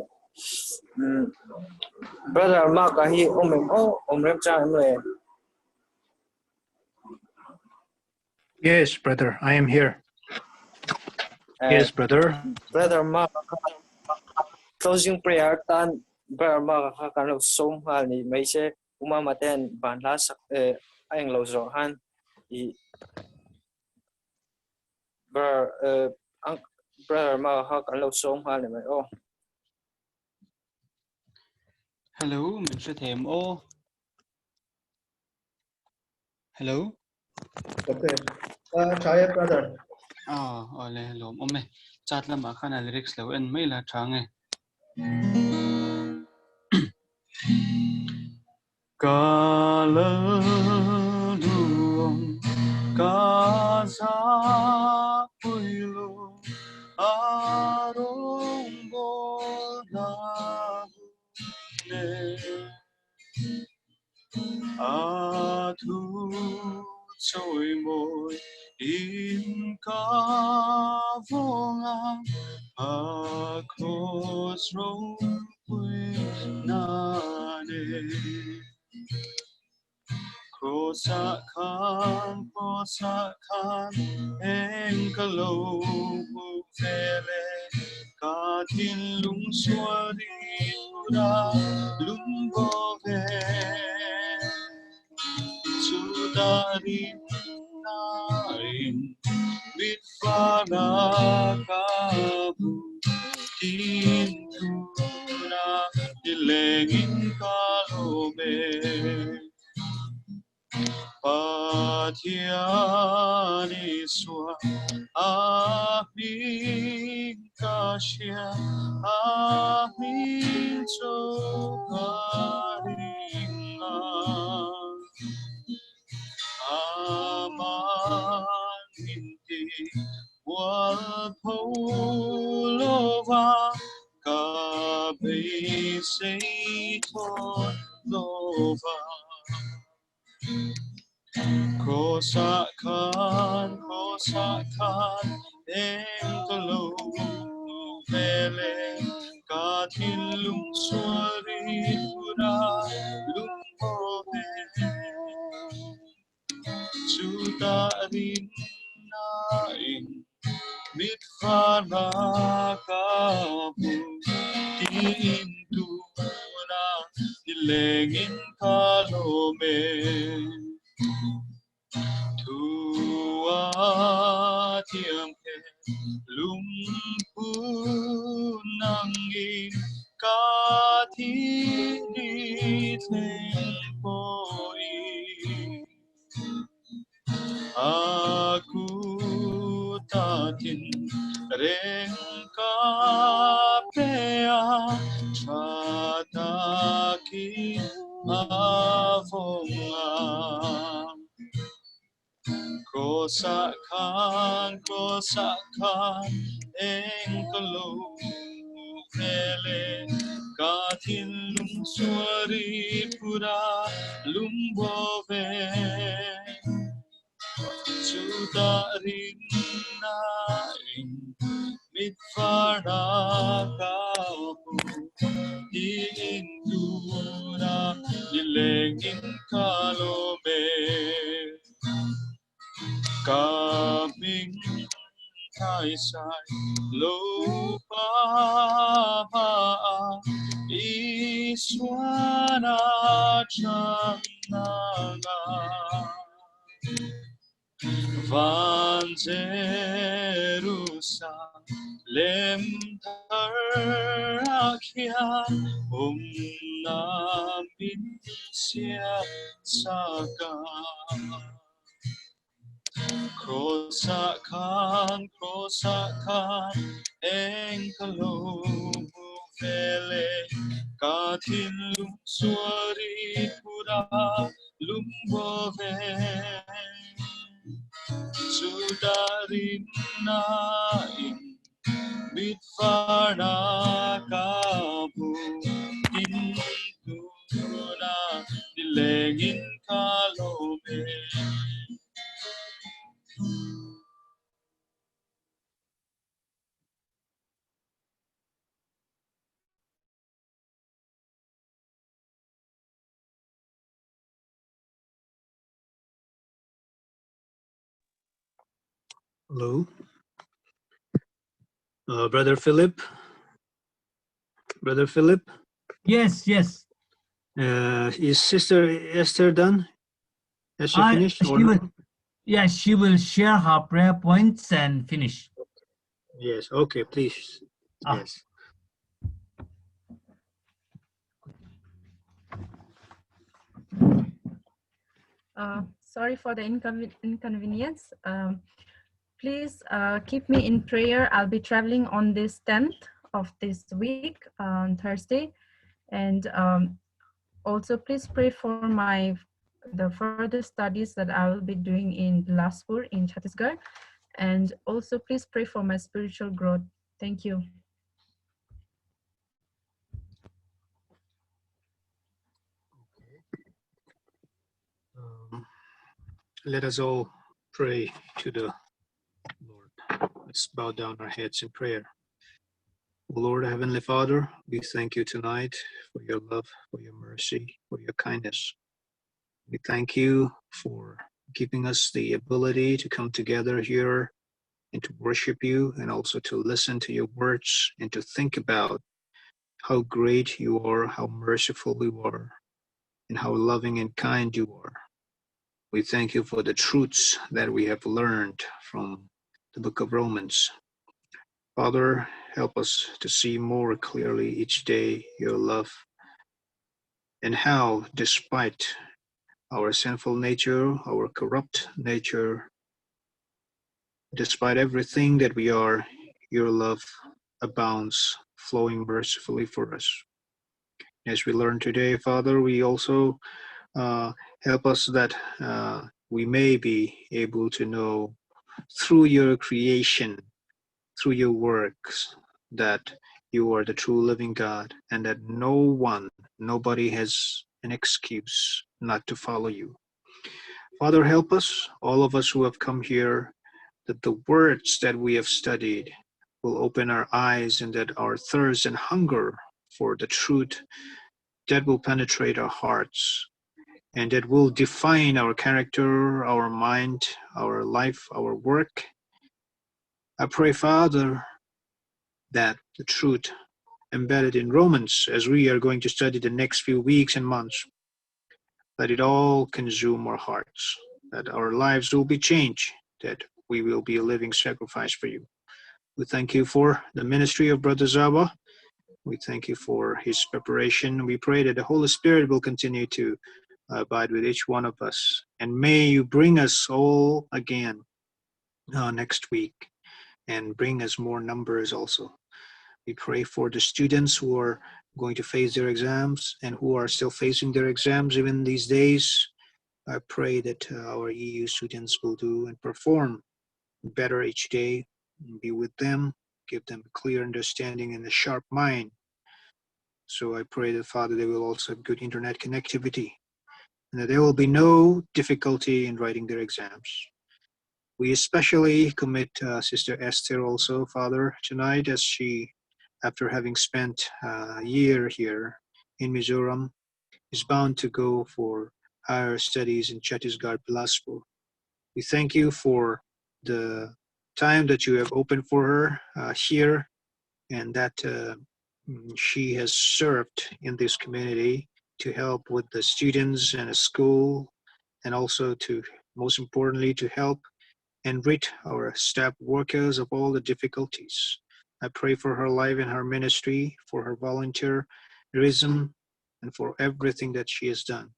brother Mark a hi awm em aw awm rem chang em le? Yes, brother, I am here. Yes, brother. Brother Mark closing prayer tan brother Mark kha kan lo sawm nghal ni mai se Umama ten ban hla sak a eng lo zawh han i brother brother Mark kha kan lo sawm nghal ni mai aw. Hello, min hre them aw. Hello. Okay. Tha e brother. Ah, ole lawm awm e. Chat lamah khan a lyrics lo en mai la tha nge. Ka lal duang ka za puilo arong bol na ne A thu trôi môi in ca vô ngang a cross ropui na ne Cross a khan cross a khan eng ka lo hmu vele ka thinlung sual ri lung bo ve chu ta rin na in mit fa na ka bu tin thu na nilengin ka lo me Pathian Isua a hming ka hria a hming chu ka ring a Aman min ti mualpho lova ka beisei thawn lova. Cross a khan, cross a khan, eng ka lo vele, ka thinlung sual ri huna lung bo ve. Chu ta rin na in mit fa na ka bu tin tu na nilengin ka lo me. Thu a thiam he lung phu nang in ka thi ni thleng pawh in. A kuta thin reng ka pe a tha takin a vawng a. Kross-ah khan, Kross-ah khan eng ka lo hmuh hmel e, ka thinlung suari phura lungbo ve. Chutah rinna in mit farna ka hmu, tiin tuna nilengin ka lawm e. Ka hming thaisai lo pa hma a Isuan a chang nanga. Van Jerusalem thar ah khian umna min siam sak a. Kraws ah khan, kraws ah khan eng ka lo hmu vel e, ka thinlung suari phura lungbo ve. Chutah rinna in mit varna ka hmu, tin tuna nilengin ka lawm e. Hello. Brother Philip. Brother Philip. Yes, yes. Is Sister Esther done? Has she finished? She will, yeah, she will share her prayer points and finish. Yes, okay, please. Yes. Sorry for the inconvenience. Please keep me in prayer. I'll be traveling on this 10th of this week, on Thursday. And also please pray for the further studies that I will be doing in Bilaspur in Chhattisgarh. And also please pray for my spiritual growth. Thank you. Okay. Let us all pray to the Lord. Let's bow down our heads in prayer. O Lord, Heavenly Father, we thank you tonight for your love, for your mercy, for your kindness. We thank you for giving us the ability to come together here and to worship you, and also to listen to your words and to think about how great you are, how merciful you are, and how loving and kind you are. We thank you for the truths that we have learned from the book of Romans. Father, help us to see more clearly each day your love, and how, despite our sinful nature, our corrupt nature, despite everything that we are, your love abounds, flowing mercifully for us. As we learn today, Father, we also help us that we may be able to know through your creation, through your works, that you are the true living God, and that no one, nobody has an excuse not to follow you. Father, help us, all of us who have come here, that the words that we have studied will open our eyes, and that our thirst and hunger for the truth that will penetrate our hearts, and it will define our character, our mind, our life, our work. I pray, Father, that the truth embedded in Romans, as we are going to study the next few weeks and months, that it all consume our hearts, that our lives will be changed, that we will be a living sacrifice for you. We thank you for the ministry of Brother Zawa. We thank you for his preparation. We pray that the Holy Spirit will continue to Abide with each one of us. And may you bring us all again next week and bring us more numbers also. We pray for the students who are going to face their exams and who are still facing their exams even these days. I pray that our EU students will do and perform better each day, and be with them, give them a clear understanding and a sharp mind. So I pray that, Father, they will also have good internet connectivity and that there will be no difficulty in writing their exams. We especially commit Sister Esther also, Father, tonight as she, after having spent a year here in Mizoram, is bound to go for higher studies in Chhattisgarh, Bilaspur. We thank you for the time that you have opened for her here and that she has served in this community to help with the students and the school, and also to, most importantly, to help and rid our staff workers of all the difficulties. I pray for her life and her ministry, for her volunteerism, and for everything that she has done.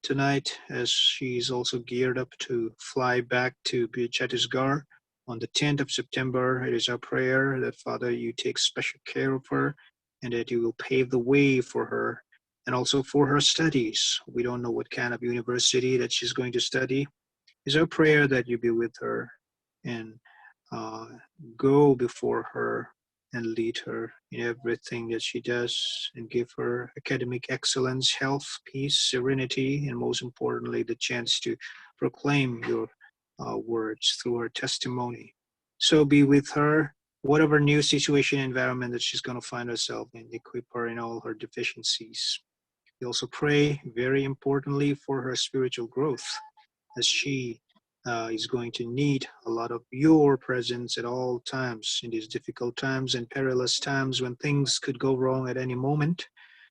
Tonight, as she is also geared up to fly back to Chhattisgarh on the 10th of September, it is our prayer that, Father, you take special care of her and that you will pave the way for her and also for her studies. We don't know what kind of university that she's going to study. It's our prayer that you be with her and go before her and lead her in everything that she does and give her academic excellence, health, peace, serenity, and most importantly, the chance to proclaim your words through her testimony. So be with her, whatever new situation, environment that she's going to find herself in, equip her in all her deficiencies. We also pray, very importantly, for her spiritual growth, as she is going to need a lot of your presence at all times in these difficult times and perilous times when things could go wrong at any moment.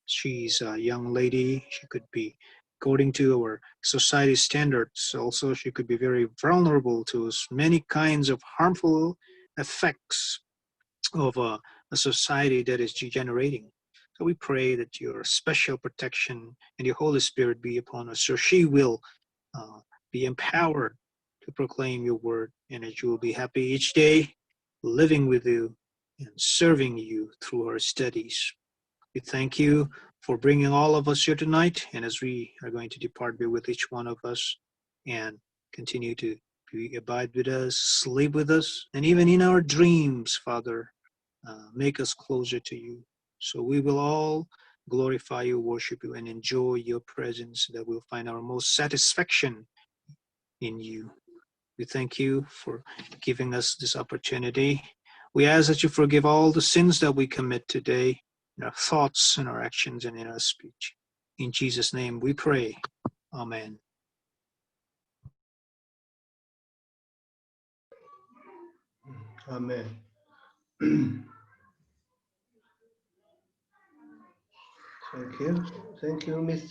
She's a young lady. She could be, according to our society standards, also she could be very vulnerable to many kinds of harmful effects of a society that is degenerating. So we pray that your special protection and your Holy Spirit be upon us, so she will be empowered to proclaim your word, and that you will be happy each day living with you and serving you through our studies. We thank you for bringing all of us here tonight, and as we are going to depart, be with each one of us and continue to abide with us, sleep with us, and even in our dreams, Father, make us closer to you. So we will all glorify you, worship you, and enjoy your presence, that we'll find our most satisfaction in you. We thank you for giving us this opportunity. We ask that you forgive all the sins that we commit today, in our thoughts, in our actions, and in our speech. In Jesus' name we pray. Amen. Amen. Thank you. Thank you, Mr.